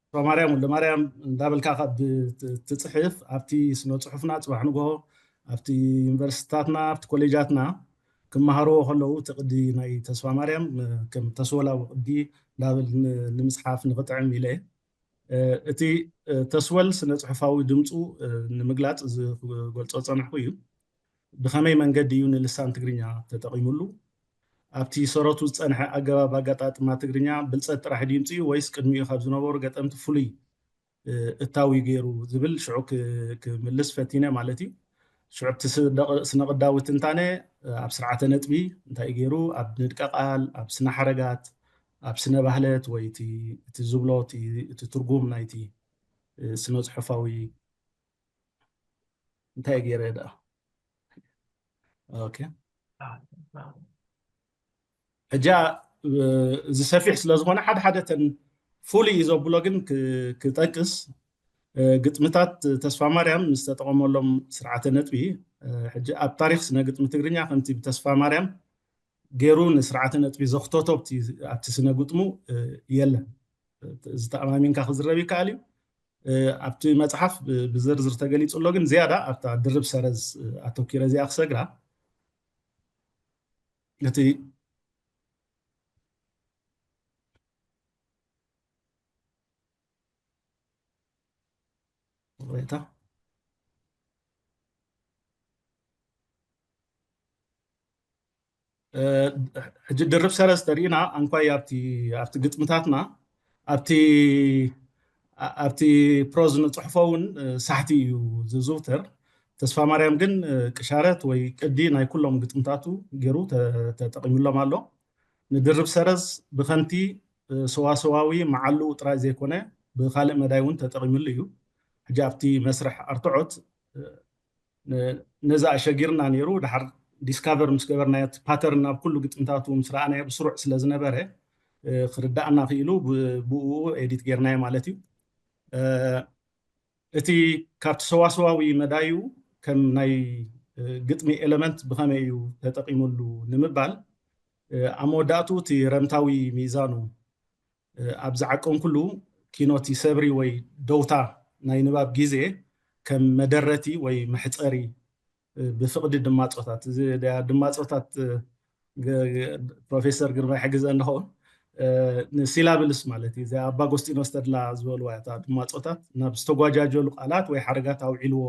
ተስፋ ማርያም ወልደ ማርያም እንዳበልካ ካብ ት-፣ ትጽሕፍ፣ ኣብቲ ስነ ጽሑፍና ጽባሕ ንግሆ፣ ኣብቲ ዩኒቨርሲቲታትና፣ ኣብቲ ኮሌጃትና ክመሃርዎ ከለዉ፣ እቲ ቅዲ ናይ ተስፋ ማርያም፣ እ፣ ከም ተስወላዊ ቅዲ እንዳበል ን-፣ ንምጽሓፍ ንኽጥዕም ኢለ። እ፣ እቲ፣ እ፣ ተስወል ስነ ጽሑፋዊ ድምጹ፣ እ፣ ንምግላጽ እዚ ክገልጾ ዝጸናሕኩ እዩ። ብኸመይ መንገዲ እዩ ንልሳን ትግርኛ ተጠቒሙሉ? ኣብቲ ሰረቱ ዝጸንሐ ኣገባብ ኣገጣጥማ ትግርኛ ብልጸት ጥራሕ ድዩ ምጽኡ ወይስ ቅድሚኡ ካብ ዝነበሩ ገጠምቲ ፍሉይ እታዊ ገይሩ ዝብል ሽዑ ክምልስ ፈቲነ ማለት እዩ። ሽዑ እቲ ስነ ቅዳዊ ትንታነ ኣብ ስርዓተ ነጥቢ እንታይ ገይሩ ኣብ ንድቀ ቃል ኣብ ስነ ሓረጋት ኣብ ስነ ባህለት ወይ እቲ ዝብሎ እቲ ትርጉም ናይቲ ስነ ፅሑፋዊ እንታይ ገይረ ደኣ ሕጃ እዚ ሰፊሕ ስለ ዝኾነ ሓደ ሓደ ተን ፍሉይ እዩ ዘብሎ ግን ክጠቅስ ግጥምታት ተስፋ ማርያም ዝተጠቐመሎም ስርዓተ ነጥቢ ሕጂ ኣብ ታሪክ ስነ ግጥሚ ትግርኛ ከምቲ ብተስፋ ማርያም ገይሩ ንስርዓተ ነጥቢ ዘኽተቶ ኣብቲ ስነ ግጥሙ የለን። ዝተኣማሚንካ ክዝረብ ይከኣል እዩ። ኣብቲ መፅሓፍ ብዝርዝር ተገሊፁ ኣሎ ግን ዝያዳ ኣብታ ድርብ ሰረዝ ኣተኪረ እዚኣ ክሰግራ እቲ ሕጂ ድርብ ሰረዝ ተሪእና ኣንኳይ ኣብቲ ግጥምታትና ኣብቲ ኣብቲ ፕሮዝ ንፅሕፎ እውን ሳሕቲ እዩ ዝዝውተር። ተስፋ ማርያም ግን ቅሻረት ወይ ቅዲ ናይ ኩሎም ግጥምታቱ ገይሩ ተጠቂምሎም ኣሎ። ንድርብ ሰረዝ ብኸንቲ ሰዋሰዋዊ መዓልኡ ጥራይ ዘይኮነ ብካልእ መዳይ እውን ተጠቂምሉ እዩ። ሕጂ ኣብቲ መስርሕ ኣርትዖት ነዚ ኣሸጊርና ነይሩ። ድሓር ዲስካቨር ምስ ገበርናዮ እቲ ፓተርን ኣብ ኩሉ ግጥምታቱ ምስ ረኣናዮ ብስሩዕ ስለ ዝነበረ ክርዳእና ክኢሉ ብኡ ኤዲት ጌርናዮ ማለት እዩ። እቲ ካብቲ ሰዋስዋዊ መዳዩ ከም ናይ ግጥሚ ኤለመንት ብኸመይ እዩ ተጠቂሙሉ ንምባል ኣብ መወዳእቱ እቲ ረምታዊ ሚዛኑ ኣብ ዝዓቀንኩሉ ኪኖቲ ሰብሪ ወይ ደውታ ናይ ንባብ ግዜ ከም መደረቲ ወይ መሕፀሪ ብፍቕዲ ድማፆታት እዚ ድማፆታት ፕሮፌሰር ግርማ ይሕግዘ እንኸውን ንሲላብልስ ማለት እዩ። እዚ ኣባ ጎስጢኖስ ተድላ ዝበልዋ እታ ድማፆታት ናብ ዝተጓጃጀሉ ቃላት ወይ ሓረጋት ኣውዒልዎ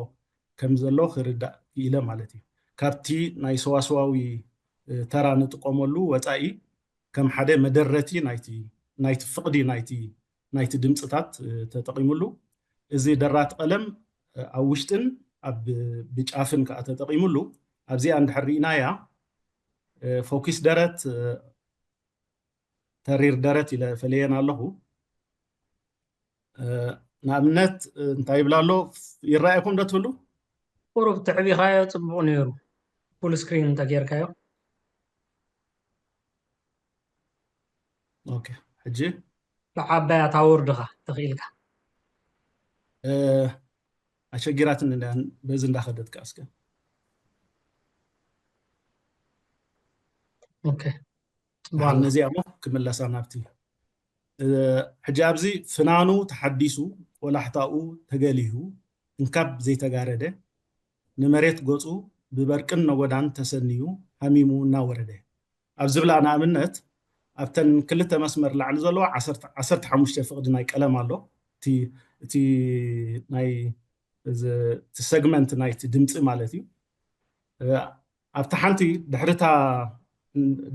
ከም ዘሎ ክርዳእ ክኢለ ማለት እዩ። ካብቲ ናይ ሰዋስዋዊ ተራ ንጥቀመሉ ወፃኢ ከም ሓደ መደረቲ ናይቲ ፍቕዲ ናይቲ ድምፅታት ተጠቒሙሉ። እዚ ደራቲ ቀለም ኣብ ውሽጥን ኣብ ብጫፍን ከዓ ተጠቒሙሉ። ኣብዚኣ እንድሕር ርኢናያ ፎኪስ ደረት ተሪር ደረት ኢለ ፈለየን ኣለኹ። ንኣብነት እንታይ ይብል ኣሎ ይረኣየኩም ዶ ትብሉ? ቁሩብ ትዕቢኻዮ ፅቡቕ ነይሩ። ፉል ስክሪን እንተጌርካዮ ኦኬ ሕጂ ብዓባያ ታወርድኻ ተኽኢልካ ኣሸጊራትን በዚ እንዳኸደትካ እስከ ኦኬ ጽቡቕ ኣሎ። ነዚኣ እሞ ክምለሳ ናብቲ ሕጂ ኣብዚ ፍናኑ ተሓዲሱ ቆላሕታኡ ተገሊሁ እንካብ ዘይተጋረደ ንመሬት ገፁ ብበርቅን ነጎዳን ተሰንዩ ሃሚሙ እናወረደ ኣብ ዝብላ ንኣብነት ኣብተን ክልተ መስመር ላዕሊ ዘለዎ ዓሰርተ ሓሙሽተ ፍቕዲ ናይ ቀለም ኣሎ እቲ ናይ ሰግመንት ናይቲ ድምፂ ማለት እዩ ኣብታ ሓንቲ ድሕርታ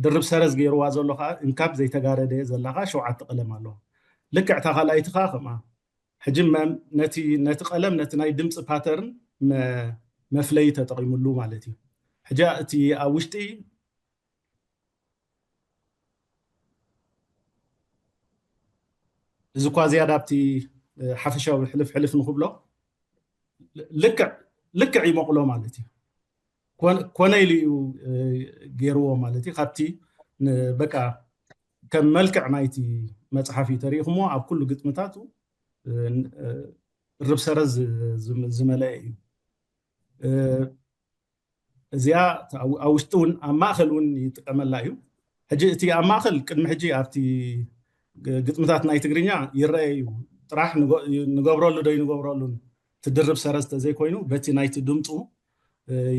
ድርብ ሰረዝ ገይርዋ ዘሎ ከዓ እንካብ ዘይተጋረደ ዘላ ከዓ ሸውዓተ ቀለም ኣለዋ ልክዕ እታ ካልኣይቲ ከዓ ከምኣ ሕጂ ነቲ ቀለም ነቲ ናይ ድምፂ ፓተርን መፍለይ ተጠቂሙሉ ማለት እዩ ሕጂ እቲ ኣብ ውሽጢ እዚ እኳ ዝያዳ ኣብቲ ሓፈሻዊ ሕልፍ ሕልፍ ንክብሎ ልክዕ ይመቕሎ ማለት እዩ ኮነ ኢሉ እዩ ገይርዎ ማለት እዩ ካብቲ በቃ ከም መልክዕ ናይቲ መፅሓፍ እዩ ተሪኢኹሞ ኣብ ኩሉ ግጥምታቱ ርብ ሰረዝ ዝመለአ እዩ እዚኣ ኣብ ውሽጢ እውን ኣብ ማእኸል እውን ይጥቀመላ እዩ ሕጂ እቲ ኣብ ማእኸል ቅድሚ ሕጂ ኣብቲ ግጥምታት ናይ ትግርኛ ይረአ እዩ ጥራሕ ንገብረሉ ዶ ይንገብረሉን ትድርብ ሰረዝ ተዘይኮይኑ በቲ ናይቲ ድምፁ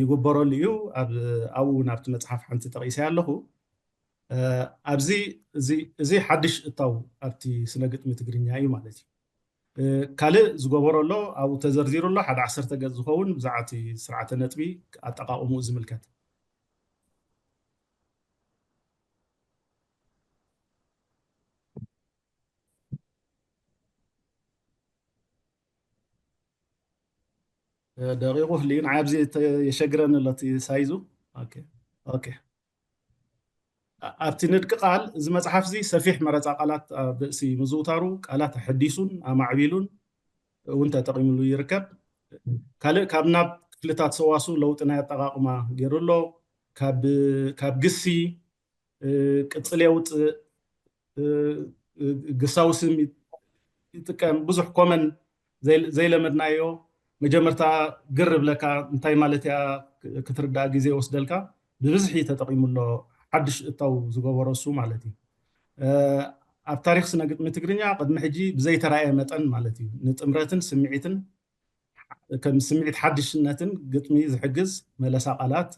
ይግበረሉ እዩ ኣብኡ እውን ኣብቲ መፅሓፍ ሓንቲ ጠቂሰ ኣለኹ ኣብዚ እዚ ሓድሽ እታው ኣብቲ ስነ ግጥሚ ትግርኛ እዩ ማለት እዩ ካልእ ዝገበሮ ኣሎ ኣብኡ ተዘርዚሩ ኣሎ ሓደ ዓሰርተ ገፅ ዝኸውን ብዛዕባ እቲ ስርዓተ ነጥቢ ኣጠቃቅምኡ ዝምልከት ደቂቑ ህልዩ ንዓይ ኣብዚ የሸግረኒ ኣሎ እቲ ሳይዙ። ኦኬ፣ ኦኬ። ኣብቲ ንድቂ ቃል እዚ መጽሓፍ እዚ ሰፊሕ መረጻ ቃላት ኣብ ርእሲ ምዝውታሩ፣ ቃላት ኣሐዲሱን ኣማዕቢሉን እውን ተጠቒምሉ ይርከብ። ካልእ ካብ ናብ ክፍልታት ሰዋሱ ለውጢ ናይ ኣጠቓቕማ ገይሩ ኣሎ። ካብ ግሲ ቅጽል የውፅእ፣ ግሳዊ ስም ይጥቀም። ብዙሕ ኮመን ዘይለመድናዮ፣ መጀመርታ ግር ብለካ፣ እንታይ ማለት እያ ክትርዳእ ግዜ ይወስደልካ። ብብዝሒ ተጠቒሙ ኣሎ፣ ሓድሽ እታው ዝገበሮ እሱ ማለት እዩ። ኣብ ታሪክ ስነ ግጥሚ ትግርኛ ቅድሚ ሕጂ ብዘይተራእየ መጠን ማለት እዩ፣ ንጥምረትን ስምዒትን ከም ስምዒት ሓድሽነትን ግጥሚ ዝሕግዝ መለሳ ቃላት፣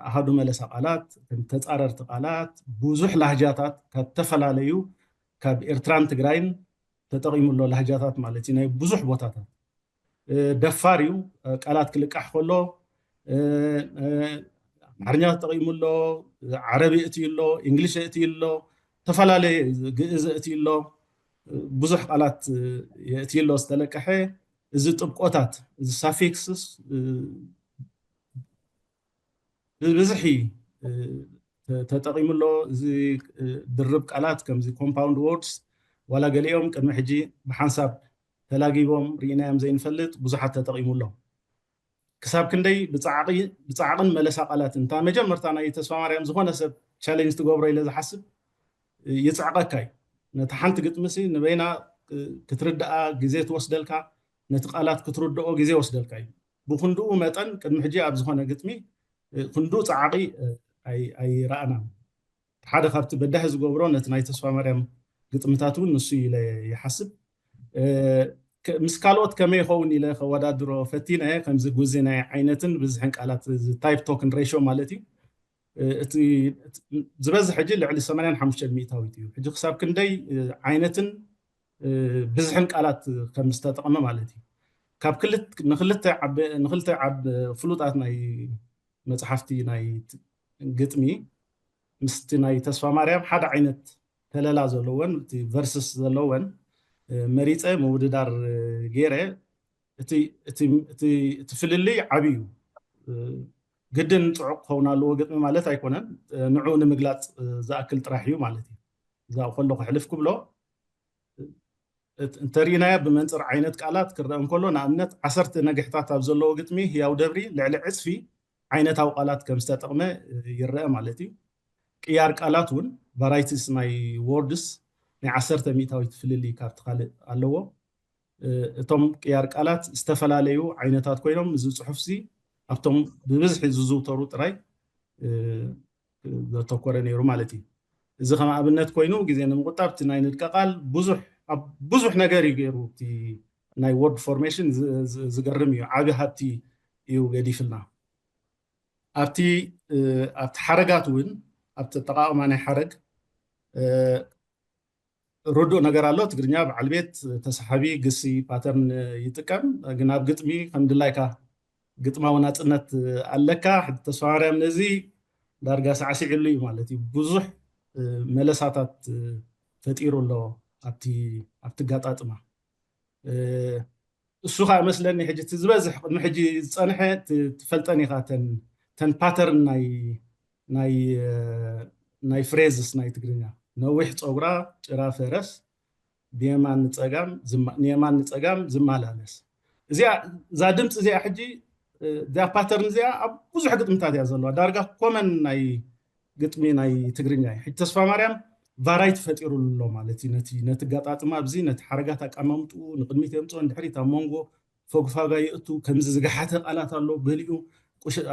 ኣሃዱ መለሳ ቃላት፣ ከም ተጻረርቲ ቃላት፣ ብዙሕ ላህጃታት ካብ ዝተፈላለዩ፣ ካብ ኤርትራን ትግራይን ተጠቒሙ ኣሎ፣ ላህጃታት ማለት እዩ፣ ናይ ብዙሕ ቦታታት። ደፋር እዩ። ቃላት ክልቃሕ ከሎ ኣምሓርኛ ተጠቒሙ ኣሎ፣ ዓረብ የእትዩ ኣሎ፣ እንግሊሽ የእትዩ ኣሎ፣ ዝተፈላለየ ግእዝ የእትዩ ኣሎ፣ ብዙሕ ቃላት የእትዩ ኣሎ ዝተለቀሐ። እዚ ጥብቆታት፣ እዚ ሳፊክስስ ብብዝሒ ተጠቒሙ ኣሎ። እዚ ድርብ ቃላት ከምዚ ኮምፓውንድ ወርድስ ዋላ ገሊኦም ቅድሚ ሕጂ ብሓንሳብ ተላጊቦም ርኢናዮም ዘይንፈልጥ ብዙሓት ተጠቒሙ ኣሎ። ክሳብ ክንደይ ብጻዕቕን መለሳ ቃላት እንታ መጀመርታ ናይ ተስፋ ማርያም ዝኾነ ሰብ ቻሌንጅ ትገብሮ ኢለ ዝሓስብ ይጽዕቐካ እዩ። ነቲ ሓንቲ ግጥምሲ ንበይና ክትርድኣ ግዜ ትወስደልካ፣ ነቲ ቃላት ክትርድኦ ግዜ ወስደልካ እዩ። ብክንድኡ መጠን ቅድሚ ሕጂ ኣብ ዝኾነ ግጥሚ ክንድኡ ጻዕቒ ኣይረኣናን። ሓደ ካብቲ በዳሂ ዝገብሮ ነቲ ናይ ተስፋ ማርያም ግጥምታት እውን ንሱ ኢለ ይሓስብ። ምስ ካልኦት ከመይ ይኸውን ኢለ ከወዳድሮ ፈቲነ፣ ከምዚ ጉዚ ናይ ዓይነትን ብዝሕን ቃላት ታይፕ ቶክን ሬሾ ማለት እዩ። እቲ ዝበዝሕ ሕጂ ልዕሊ ሰማንያን ሓሙሽተን ሚእታዊት እዩ። ሕጂ ክሳብ ክንደይ ዓይነትን ብዝሕን ቃላት ከም ዝተጠቐመ ማለት እዩ። ካብ ንክልተ ዓብ ፍሉጣት ናይ መፅሓፍቲ ናይ ግጥሚ ምስቲ ናይ ተስፋ ማርያም ሓደ ዓይነት ተለላ ዘለወን፣ እቲ ቨርስስ ዘለወን መሪፀ ምውድዳር ገይረ። እቲ ፍልልይ ዓብዩ እዩ። ግድን ፅዑቕ ክኸውን ኣለዎ ግጥሚ ማለት ኣይኮነን። ንዕኡ ንምግላፅ ዝኣክል ጥራሕ እዩ ማለት እዩ። እዛ ከሎ ክሕልፍ ክብሎ እንተሪእናዮ ብመንፅር ዓይነት ቃላት ክረአ እንከሎ፣ ንኣብነት ዓሰርተ ነግሕታት ኣብ ዘለዎ ግጥሚ ህያው ደብሪ ልዕሊ ዕፅፊ ዓይነታዊ ቃላት ከም ዝተጠቕመ ይረአ ማለት እዩ። ቅያር ቃላት እውን ቫራይቲስ ናይ ወርድስ ናይ ዓሰርተ ሚእታዊት ፍልልይ ካብቲ ካልእ ኣለዎ። እቶም ቅያር ቃላት ዝተፈላለዩ ዓይነታት ኮይኖም እዚ ፅሑፍሲ ኣብቶም ብብዝሒ ዝዝውተሩ ጥራይ ዘተኮረ ነይሩ ማለት እዩ። እዚ ከም ኣብነት ኮይኑ ግዜ ንምቁጣብ እቲ ናይ ንድቀ ቃል ብዙሕ ኣብ ብዙሕ ነገር እዩ ገይሩ። እቲ ናይ ወርድ ፎርሜሽን ዝገርም እዩ፣ ዓቢ ሃብቲ እዩ ገዲፍልና። ኣብቲ ኣብቲ ሓረጋት እውን ኣብቲ ኣጠቃቅማ ናይ ሓረግ ርዱእ ነገር ኣሎ። ትግርኛ በዓል ቤት ተሳሓቢ ግሲ ፓተርን ይጥቀም፣ ግን ኣብ ግጥሚ ከም ድላይካ ግጥማዊ ናፅነት ኣለካ። ሕጂ ተስፋ ማርያም ነዚ ዳርጋ ሳዕሲዕሉ እዩ ማለት እዩ። ብዙሕ መለሳታት ፈጢሩ ኣሎ ኣብቲ ኣብቲ ኣጋጣጥማ። እሱ ከዓ መስለኒ ሕጂ እቲ ዝበዝሕ ቅድሚ ሕጂ ዝፀንሐ ትፈልጠን ኢኻ፣ ተን ፓተርን ናይ ናይ ናይ ፍሬዝስ ናይ ትግርኛ፣ ነዊሕ ፀጉራ፣ ጭራ ፈረስ፣ ብየማን ንፀጋም ንየማን ንፀጋም ዝመላለስ። እዚኣ እዛ ድምፂ እዚኣ ሕጂ እዚኣ ፓተርን እዚኣ ኣብ ብዙሕ ግጥምታት እያ ዘለዋ። ዳርጋ ኮመን ናይ ግጥሚ ናይ ትግርኛ እዩ። ሕጂ ተስፋ ማርያም ቫራይቲ ፈጢሩሉ ኣሎ ማለት እዩ። ነቲ ነቲ ኣጋጣጥማ ኣብዚ ነቲ ሓረጋት ኣቀማምጥኡ ንቅድሚት የምፅኦ ንድሕሪት ኣብ መንጎ ፈጉፋጋ የእቱ። ከምዚ ዝገሓተ ቃላት ኣሎ። ገሊኡ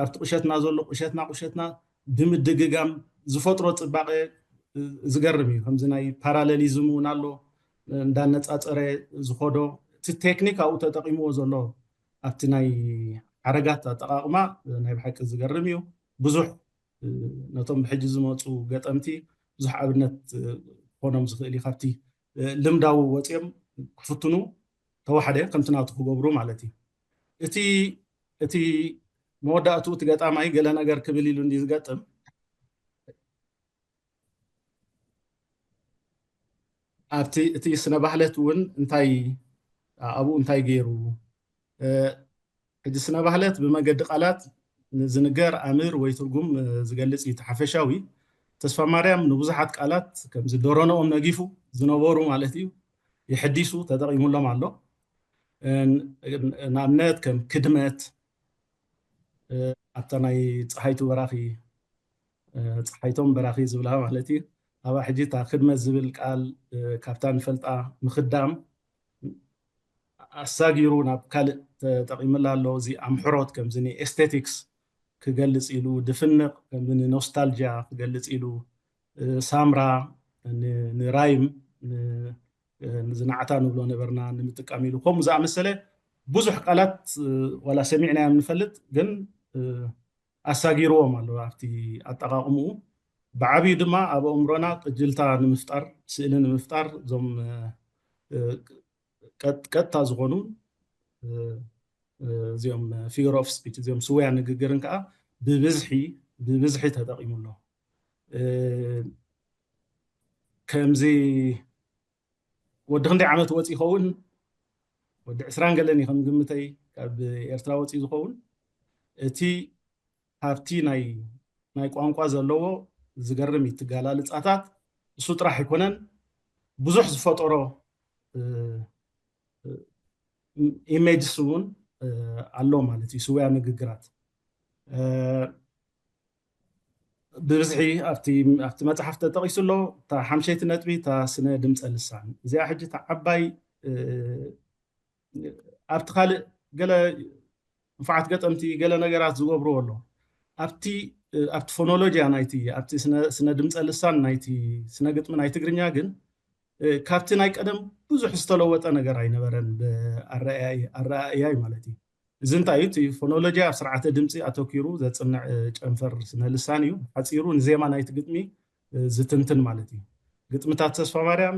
ኣብቲ ቁሸትና ዘሎ ቁሸትና ቁሸትና ብምድግጋም ዝፈጥሮ ፅባቐ ዝገርም እዩ። ከምዚ ናይ ፓራሌሊዝም እውን ኣሎ እንዳነፃፀረ ዝኸዶ። እቲ ቴክኒክ ኣብኡ ተጠቂምዎ ዘሎ ኣብቲ ናይ ሓረጋት ኣጠቃቅማ ናይ ብሓቂ ዝገርም እዩ። ብዙሕ ነቶም ብሕጂ ዝመፁ ገጠምቲ ብዙሕ ኣብነት ክኾኖም ዝኽእል እዩ። ካብቲ ልምዳዊ ወፂኦም ክፍትኑ ተዋሕደ ከምቲ ናቱ ክገብሩ ማለት እዩ። እቲ እቲ መወዳእቱ እቲ ገጣማይ ገለ ነገር ክብል ኢሉ እንዲ ዝገጥም ኣብቲ እቲ ስነ ባህለት እውን እንታይ ኣብኡ እንታይ ገይሩ ሕጂ ስነ ባህለት ብመገዲ ቃላት ንዝንገር ኣምር ወይ ትርጉም ዝገልጽ እዩ። እቲ ሓፈሻዊ ተስፋ ማርያም ንብዙሓት ቃላት ከምዚ ደሮኖኦም ነጊፉ ዝነበሩ ማለት እዩ የሕዲሱ ተጠቒሙሎም ኣሎ። ንኣብነት ከም ክድመት ኣብታ ናይ ፀሓይቱ በራኺ ፀሓይቶም በራኺ ዝብላ ማለት እዩ። ኣብኣ ሕጂ እታ ክድመት ዝብል ቃል ካብታ ንፈልጣ ምኽዳም ኣሳጊሩ ናብ ካልእ ተጠቒምላ ኣሎ። እዚ ኣምሕሮት ከምዚ ንኤስቴቲክስ ክገልፅ ኢሉ፣ ድፍንቕ ከምዚ ንኖስታልጂያ ክገልፅ ኢሉ፣ ሳምራ ንራይም ንዝናዕታ ንብሎ ነበርና ንምጥቃም ኢሉ ከምኡ ዝኣመሰለ ብዙሕ ቃላት ዋላ ሰሚዕናዮም ንፈልጥ ግን ኣሳጊርዎም ኣሎ ኣብቲ ኣጠቓቕምኡ። ብዓብዩ ድማ ኣብ ኣእምሮና ቅጅልታ ንምፍጣር፣ ስእሊ ንምፍጣር እዞም ቀጥታ ዝኾኑ እዚኦም figure of speech እዚኦም ስውያ ንግግርን ከዓ ብብዝሒ ብብዝሒ ተጠቒሙ ኣሎ። ከምዚ ወዲ ክንደይ ዓመት ወፂ ይኸውን? ወዲ ዕስራን ገለን እዩ ከም ግምተይ ካብ ኤርትራ ወፂ ዝኸውን። እቲ ሃብቲ ናይ ናይ ቋንቋ ዘለዎ ዝገርም እዩ። ትገላልፃታት እሱ ጥራሕ ኣይኮነን፣ ብዙሕ ዝፈጠሮ ኢሜጅስ እውን ኣሎ ማለት እዩ። ስውያ ንግግራት ብብዝሒ ኣብቲ መፅሓፍ ተጠቒሱ ኣሎ። እታ ሓምሸይቲ ነጥቢ እታ ስነ ድምፀ ልሳን እዚኣ ሕጂ እታ ዓባይ ኣብቲ ካልእ ገለ ንፉዓት ገጠምቲ ገለ ነገራት ዝገብርዎ ኣሎ ኣብቲ ኣብቲ ፎኖሎጂያ ናይቲ ኣብቲ ስነ ድምፀ ልሳን ናይቲ ስነ ግጥሚ ናይ ትግርኛ ግን ካብቲ ናይ ቀደም ብዙሕ ዝተለወጠ ነገር ኣይነበረን። ኣረኣእያይ ማለት እዩ። እዚ እንታይ እዩ? እቲ ፎኖሎጂ ኣብ ስርዓተ ድምፂ ኣተኪሩ ዘፅንዕ ጨንፈር ስነ ልሳን እዩ። ሓፂሩ ንዜማ ናይቲ ግጥሚ ዝትንትን ማለት እዩ። ግጥምታት ተስፋ ማርያም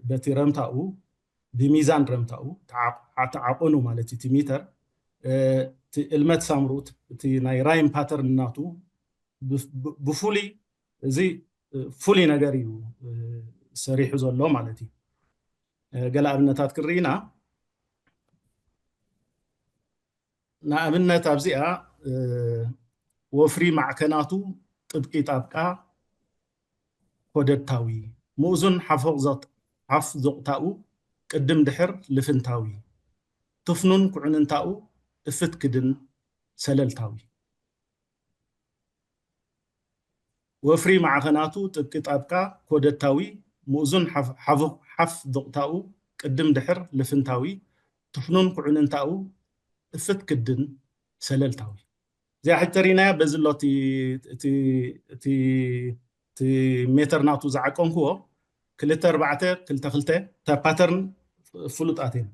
በቲ ረምታኡ ብሚዛን ረምታኡ ተዓቆኑ ማለት እቲ ሚተር እቲ እልመት ሳምሩት እቲ ናይ ራይም ፓተርን ናቱ ብፍሉይ እዚ ፍሉይ ነገር እዩ ሰሪሑ ዘሎ ማለት እዩ። ገለ ኣብነታት ክንርኢና ንኣብነት ኣብዚኣ ወፍሪ ማዕከናቱ ጥብቂ ጣብቃ ኮደድታዊ ምእዙን ሓፍ ዞቕታኡ ቅድም ድሕር ልፍንታዊ ትፍኑን ኩዕንንታኡ እፍት ክድን ሰለልታዊ ወፍሪ ማዕኸናቱ ጥብቂ ጣብቃ ኮደድታዊ ምእዙን ሓፍ ዶቕታኡ ቅድም ድሕር ልፍንታዊ ትፍኑን ኩዕንንታኡ እፍት ክድን ሰለልታዊ። እዚኣ ሕጂ ተሪናያ በዚ ኣሎ እቲ ሜተር ናቱ ዝዓቀንክዎ ክልተ ኣርባዕተ ክልተ ክልተ እታ ፓተርን ፍሉጣት እየን።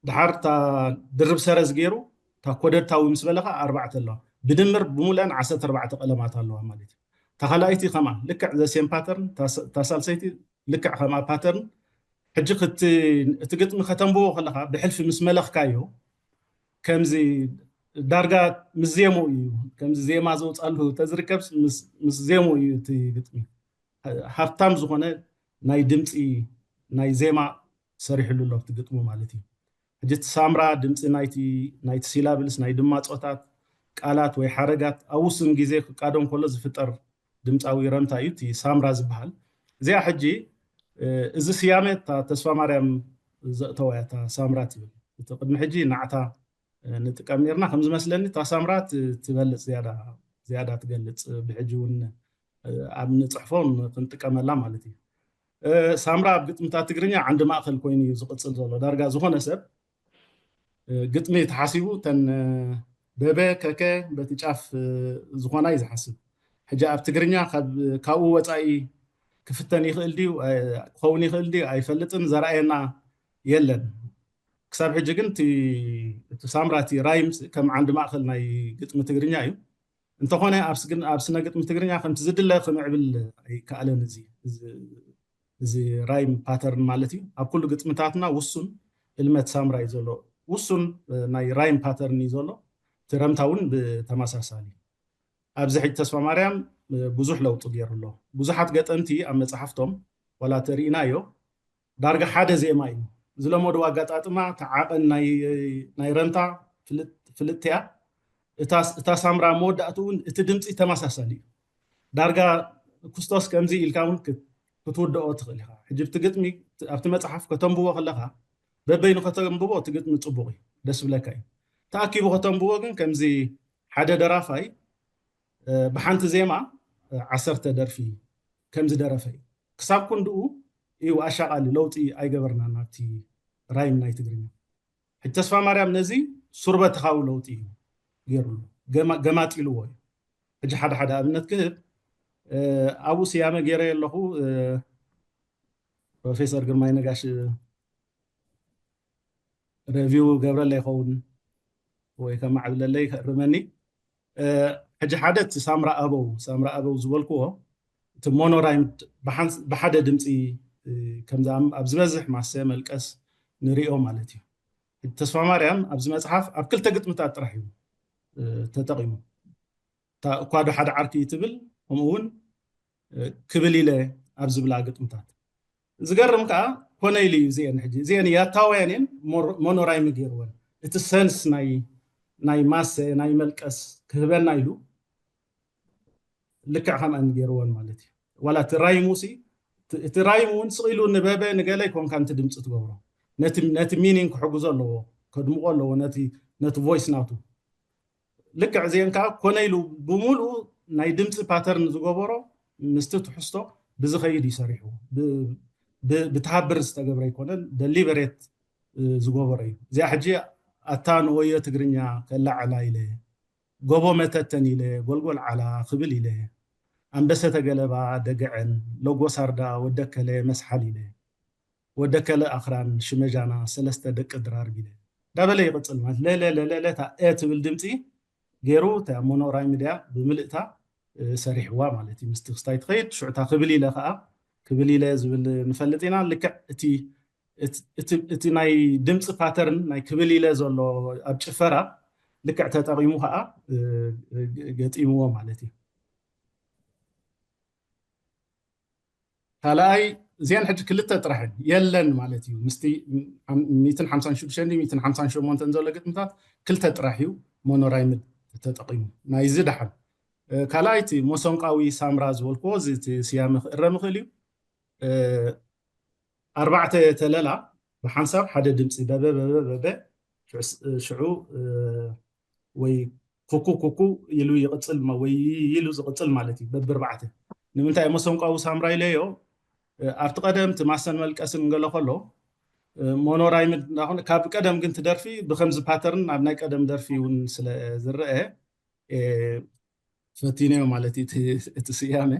ድሓር እታ ድርብ ሰረዝ ገይሩ እታ ኮደድታዊ ምስ በለኻ ኣርባዕተ ኣለዋ። ብድምር ብምሉአን ዓሰርተ ኣርባዕተ ቀለማት ኣለዋ ማለት እዩ። እታ ካልኣይቲ ከምኣ ልክዕ ዘሴም ፓተርን እታ ሳልሰይቲ ልክዕ ከምኣ ፓተርን። ሕጂ እቲ ግጥሚ ከተንብቦ ከለኻ ብሕልፊ ምስ መለኽካዮ ከምዚ ዳርጋ ምስ ዜሙ እዩ ከምዚ ዜማ ዘውፃሉ ተዝርከብ ምስ ዜሙ እዩ እቲ ግጥሚ ሃብታም ዝኾነ ናይ ድምፂ ናይ ዜማ ሰሪሕሉ ኣሎ ኣብቲ ግጥሙ ማለት እዩ። ሕጂ እቲ ሳምራ ድምፂ ናይቲ ናይቲ ሲላብልስ ናይ ድማፆታት ቃላት ወይ ሓረጋት ኣብ ውሱን ግዜ ክቃደም ከሎ ዝፍጠር ድምፃዊ ረምታ እዩ እቲ ሳምራ ዝበሃል። እዚኣ ሕጂ እዚ ስያመ እታ ተስፋ ማርያም ዘእተዋ እያ እታ ሳምራ ትብል። እቲ ቅድሚ ሕጂ ናዕታ ንጥቀም ነርና ከም ዝመስለኒ እታ ሳምራ ትበልፅ ዝያዳ ትገልፅ ብሕጂ እውን ኣብ ንፅሕፎ ክንጥቀመላ ማለት እዩ። ሳምራ ኣብ ግጥምታት ትግርኛ ዓንዲ ማእኸል ኮይኑ እዩ ዝቕፅል ዘሎ። ዳርጋ ዝኾነ ሰብ ግጥሚ ተሓሲቡ እተን በበ ከከ በቲ ጫፍ ዝኾና እዩ ዝሓስብ። ሕጂ ኣብ ትግርኛ ካብኡ ወፃኢ ክፍተን ይኽእል ድዩ ክኸውን ይኽእል ድዩ ኣይፈልጥን፣ ዘርኣየና የለን። ክሳብ ሕጂ ግን እቲ ሳምራ እቲ ራይምስ ከም ዓንዲ ማእኸል ናይ ግጥሚ ትግርኛ እዩ። እንተኾነ ኣብ ስነ ግጥሚ ትግርኛ ከምቲ ዝድለ ክምዕብል ኣይከኣለን። እዚ ራይም ፓተርን ማለት እዩ። ኣብ ኩሉ ግጥምታትና ውሱን እልመት ሳምራ እዩ ዘሎ፣ ውሱን ናይ ራይም ፓተርን እዩ ዘሎ። እቲ ረምታ እውን ብተመሳሳሊ ኣብዚ ሕጂ ተስፋ ማርያም ብዙሕ ለውጢ ገይሩ ኣሎ። ብዙሓት ገጠምቲ ኣብ መፅሓፍቶም ዋላ ተርኢናዮ ዳርጋ ሓደ ዜማ እዩ ዝለመዱ ኣጋጣጥማ ተዓቐን ናይ ረምታ ፍልጥቲ እያ። እታ ሳምራ መወዳእቱ እውን እቲ ድምፂ ተመሳሳሊ እዩ። ዳርጋ ክስቶስ ከምዚ ኢልካ እውን ክትውደኦ ትኽእል ኢኻ። ሕጂ ብቲ ግጥሚ ኣብቲ መፅሓፍ ከተንብቦ ከለኻ በበይኑ ከተንብቦ እቲ ግጥሚ ፅቡቕ እዩ፣ ደስ ብለካ እዩ። ተኣኪቡ ከተንብቦ ግን ከምዚ ሓደ ደራፋይ ብሓንቲ ዜማ ዓሰርተ ደርፊ ከምዝደረፈ እዩ። ክሳብ ክንድኡ እዩ ኣሻቓሊ ለውጢ ኣይገበርናን ኣብቲ ራይም ናይ ትግርኛ። ሕጂ ተስፋ ማርያም ነዚ ሱርበትኻዊ ለውጢ እዩ ገይሩሉ፣ ገማጢልዎ እዩ። ሕጂ ሓደ ሓደ ኣብነት ክህብ ኣብኡ ስያመ ገይረ ኣለኹ። ፕሮፌሰር ግርማይ ነጋሽ ሬቪው ገብረለይ ይኸውን ወይ ከማዕብለለይ ከእርመኒ። ሕጂ ሓደ እቲ ሳምራ ኣበው ሳምራ ኣበው ዝበልክዎ እቲ ሞኖራይም ብሓደ ድምፂ ከምዚ ኣብ ዝበዝሕ ማሰ መልቀስ ንሪኦ ማለት እዩ። ተስፋ ማርያም ኣብዚ መፅሓፍ ኣብ ክልተ ግጥምታት ጥራሕ እዩ ተጠቒሙ። እኳ ዶ ሓደ ዓርኪ እዩ ትብል፣ ከምኡ እውን ክብል ኢለ ኣብ ዝብላ ግጥምታት። ዝገርም ከዓ ኮነ ኢሉ እዩ እዚአን ሕጂ እዚአን ያታውያን እየን ሞኖራይም ገይርወን። እቲ ሰንስ ናይ ማሰ ናይ መልቀስ ክህበና ኢሉ ልክዕ ከምኣን ገይርወን ማለት እዩ። ዋላ እቲ ራይሙ ሲ እቲ ራይሙ እውን ስቕ ኢሉ ንበበ ንገለ ይኮንካ ነቲ ድምፂ ትገብሮ፣ ነቲ ሚኒንግ ክሕግዞ ኣለዎ፣ ከድምቆ ኣለዎ ነቲ ቮይስ ናቱ። ልክዕ እዚአን ከዓ ኮነ ኢሉ ብምሉኡ ናይ ድምፂ ፓተርን ዝገበሮ ምስቲ ትሕዝቶ ብዝኸይድ እዩ ሰሪሑ፣ ብትሃብር ዝተገብረ ኣይኮነን፣ ደሊበሬት ዝገበሮ እዩ። እዚኣ ሕጂ ኣታ ንወዮ ትግርኛ ከላዕላ ኢለ ጎቦ መተተን ኢለ ጎልጎል ዓላ ክብል ኢለ ኣንበሰተ ገለባ ደገዐን ሎጎ ሳርዳ ወደከለ መስሓል ኢለ ወደከለ ኣኽራን ሽመጃና ሰለስተ ደቂ ድራር ቢለ እንዳበለ ይቕፅል ማለት ለለለለታ እ ትብል ድምፂ ገይሩ እታ ሞኖራይ ሚድያ ብምልእታ ሰሪሕዋ ማለት እዩ። ምስቲ ክስታይ ትኸይድ ሽዑታ ክብል ኢለ ከዓ ክብል ኢለ ዝብል ንፈልጥ ኢና። ልክዕ እቲ ናይ ድምፂ ፓተርን ናይ ክብል ኢለ ዘሎ ኣብ ጭፈራ ልክዕ ተጠቒሙ ከዓ ገጢምዎ ማለት እዩ። ካልኣይ እዚአን ሕጂ ክልተ ጥራሕ የለን ማለት እዩ። ምስቲ ሚትን ሓምሳን ሽዱሽተን ሚትን ሓምሳን ሸሞንተን ዘሎ ግጥምታት ክልተ ጥራሕ እዩ ሞኖራይምድ ተጠቒሙ። ናይዚ ደሓን ካልኣይ እቲ መሰንቋዊ ሳምራ ዝበልክዎ እዚ እቲ ስያመ ክእረም ይኽእል እዩ። ኣርባዕተ ተለላ ብሓንሳብ ሓደ ድምፂ በበ በበ በበ ሽዑ ወይ ኩኩ ኩኩ ኢሉ ይቕፅል ወይ ኢሉ ዝቕፅል ማለት እዩ። በብርባዕተ ንምንታይ መሰንቋዊ ሳምራ ኢለዮ ኣብቲ ቀደም እቲ ማሰን መልቀስን ገለ ከሎ ሞኖራይምድ ካብ ቀደም ግን ትደርፊ ብከምዚ ፓተርን ኣብ ናይ ቀደም ደርፊ እውን ስለ ዝረአ ፈቲነዮ ማለት እዩ እቲ ስያመ።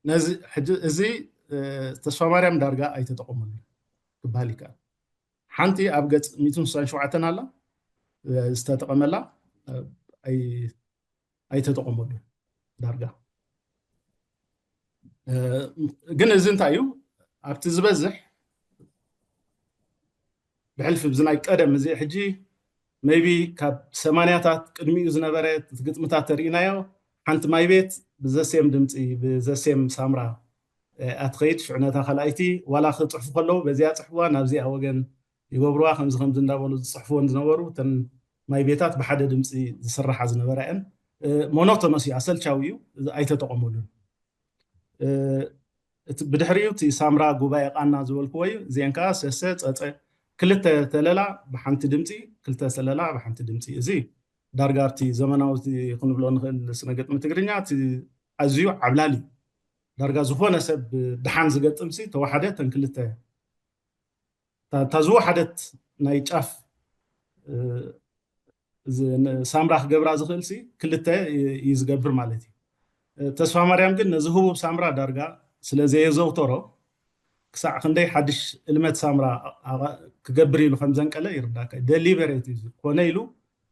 ነዚ ሕጂ እዚ ተስፋ ማርያም ዳርጋ ኣይተጠቐመሉ ክበሃል ይከኣል። ሓንቲ ኣብ ገፅ ሚእትን ስሳን ሸውዓተን ኣላ ዝተጠቐመላ ኣይተጠቐመሉ ዳርጋ። ግን እዚ እንታይ እዩ ኣብቲ ዝበዝሕ ብሕልፊ ብዚ ናይ ቀደም እዚ ሕጂ maybe ካብ ሰማንያታት ቅድሚኡ ዝነበረ ግጥምታት ተርእናዮ ሓንቲ ማይ ቤት ብዘሴም ድምፂ ብዘሴም ሳምራ ኣትኸይድ ሽዑ ነታ ካልኣይቲ ዋላ ክፅሕፉ ከለዉ በዚኣ ፅሕፍዋ ናብዚኣ ወገን ይገብርዋ ከምዚ ከምዚ እንዳበሉ ዝፅሕፍወን ዝነበሩ እተን ማይ ቤታት ብሓደ ድምፂ ዝስራሓ ዝነበራ እየን። ሞኖቶኖስ እዩ ኣሰልቻዊ እዩ ኣይተጠቐመሉን። ብድሕሪኡ እቲ ሳምራ ጉባኤ ቃና ዝበልክዎ እዩ። እዚአን ከዓ ሰሰ ፀፀ ክልተ ተለላ ብሓንቲ ድምፂ ክልተ ተለላ ብሓንቲ ድምፂ። እዚ ዳርጋ ኣብቲ ዘመናዊ ክንብሎ ንኽእል ስነ ግጥሚ ትግርኛ እቲ ኣዝዩ ዓብላሊ ዳርጋ ዝኾነ ሰብ ድሓን ዝገጥም ሲ ተዋሓደ ተን ክልተ እታ ዝወሓደት ናይ ጫፍ ሳምራ ክገብራ ዝኽእል ሲ ክልተ እዩ ዝገብር ማለት እዩ። ተስፋ ማርያም ግን ነዚ ህቡብ ሳምራ ዳርጋ ስለ ዘየዘውተሮ ክሳዕ ክንደይ ሓድሽ እልመት ሳምራ ክገብር ኢሉ ከም ዘንቀለ ይርዳካ። ደሊበሬት እዩ ኮነ ኢሉ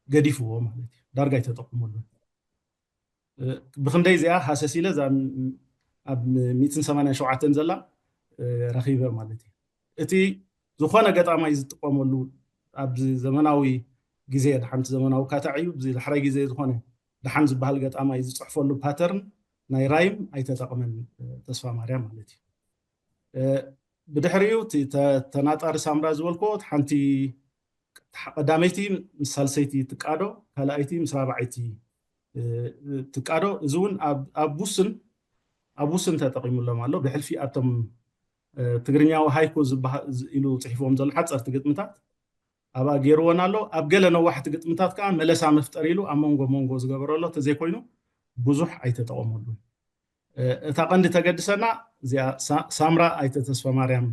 ገዲፍዎ ማለት እዩ። ዳርጋ ኣይተጠቅመሉ። ብክንደይ እዚኣ ሃሰስ ኢለ እዛ ኣብ ሚእትን ሰማንያን ሸውዓተን ዘላ ረኺበ ማለት እዩ። እቲ ዝኾነ ገጣማይ ዝጥቀመሉ ኣብዚ ዘመናዊ ግዜ ድሓንቲ ዘመናዊ ካታዕ እዩ። እዚ ዳሕራይ ግዜ ዝኾነ ድሓን ዝበሃል ገጣማይ ዝፅሕፈሉ ፓተርን ናይ ራይም ኣይተጠቕመን ተስፋ ማርያም ማለት እዩ። ብድሕሪኡ ተናጣሪ ሳምራ ዝበልኮ ሓንቲ ቀዳመይቲ ምስ ሳልሰይቲ ትቃዶ፣ ካልኣይቲ ምስ ራብዓይቲ ትቃዶ። እዚ እውን ኣብ ውስን ኣብ ውስን ተጠቂሙሎም ኣሎ። ብሕልፊ ኣብቶም ትግርኛዊ ሃይኩ ኢሉ ፅሒፍዎም ዘሎ ሓፀርቲ ግጥምታት ኣብኣ ገይርዎን ኣሎ። ኣብ ገለ ነዋሕቲ ግጥምታት ከዓ መለሳ መፍጠር ኢሉ ኣብ መንጎ መንጎ ዝገበረሎ ተዘይኮይኑ ብዙሕ ኣይተጠቐመሉን። እታ ቀንዲ ተገድሰና እዚኣ ሳምራ ኣይተ ተስፋ ማርያም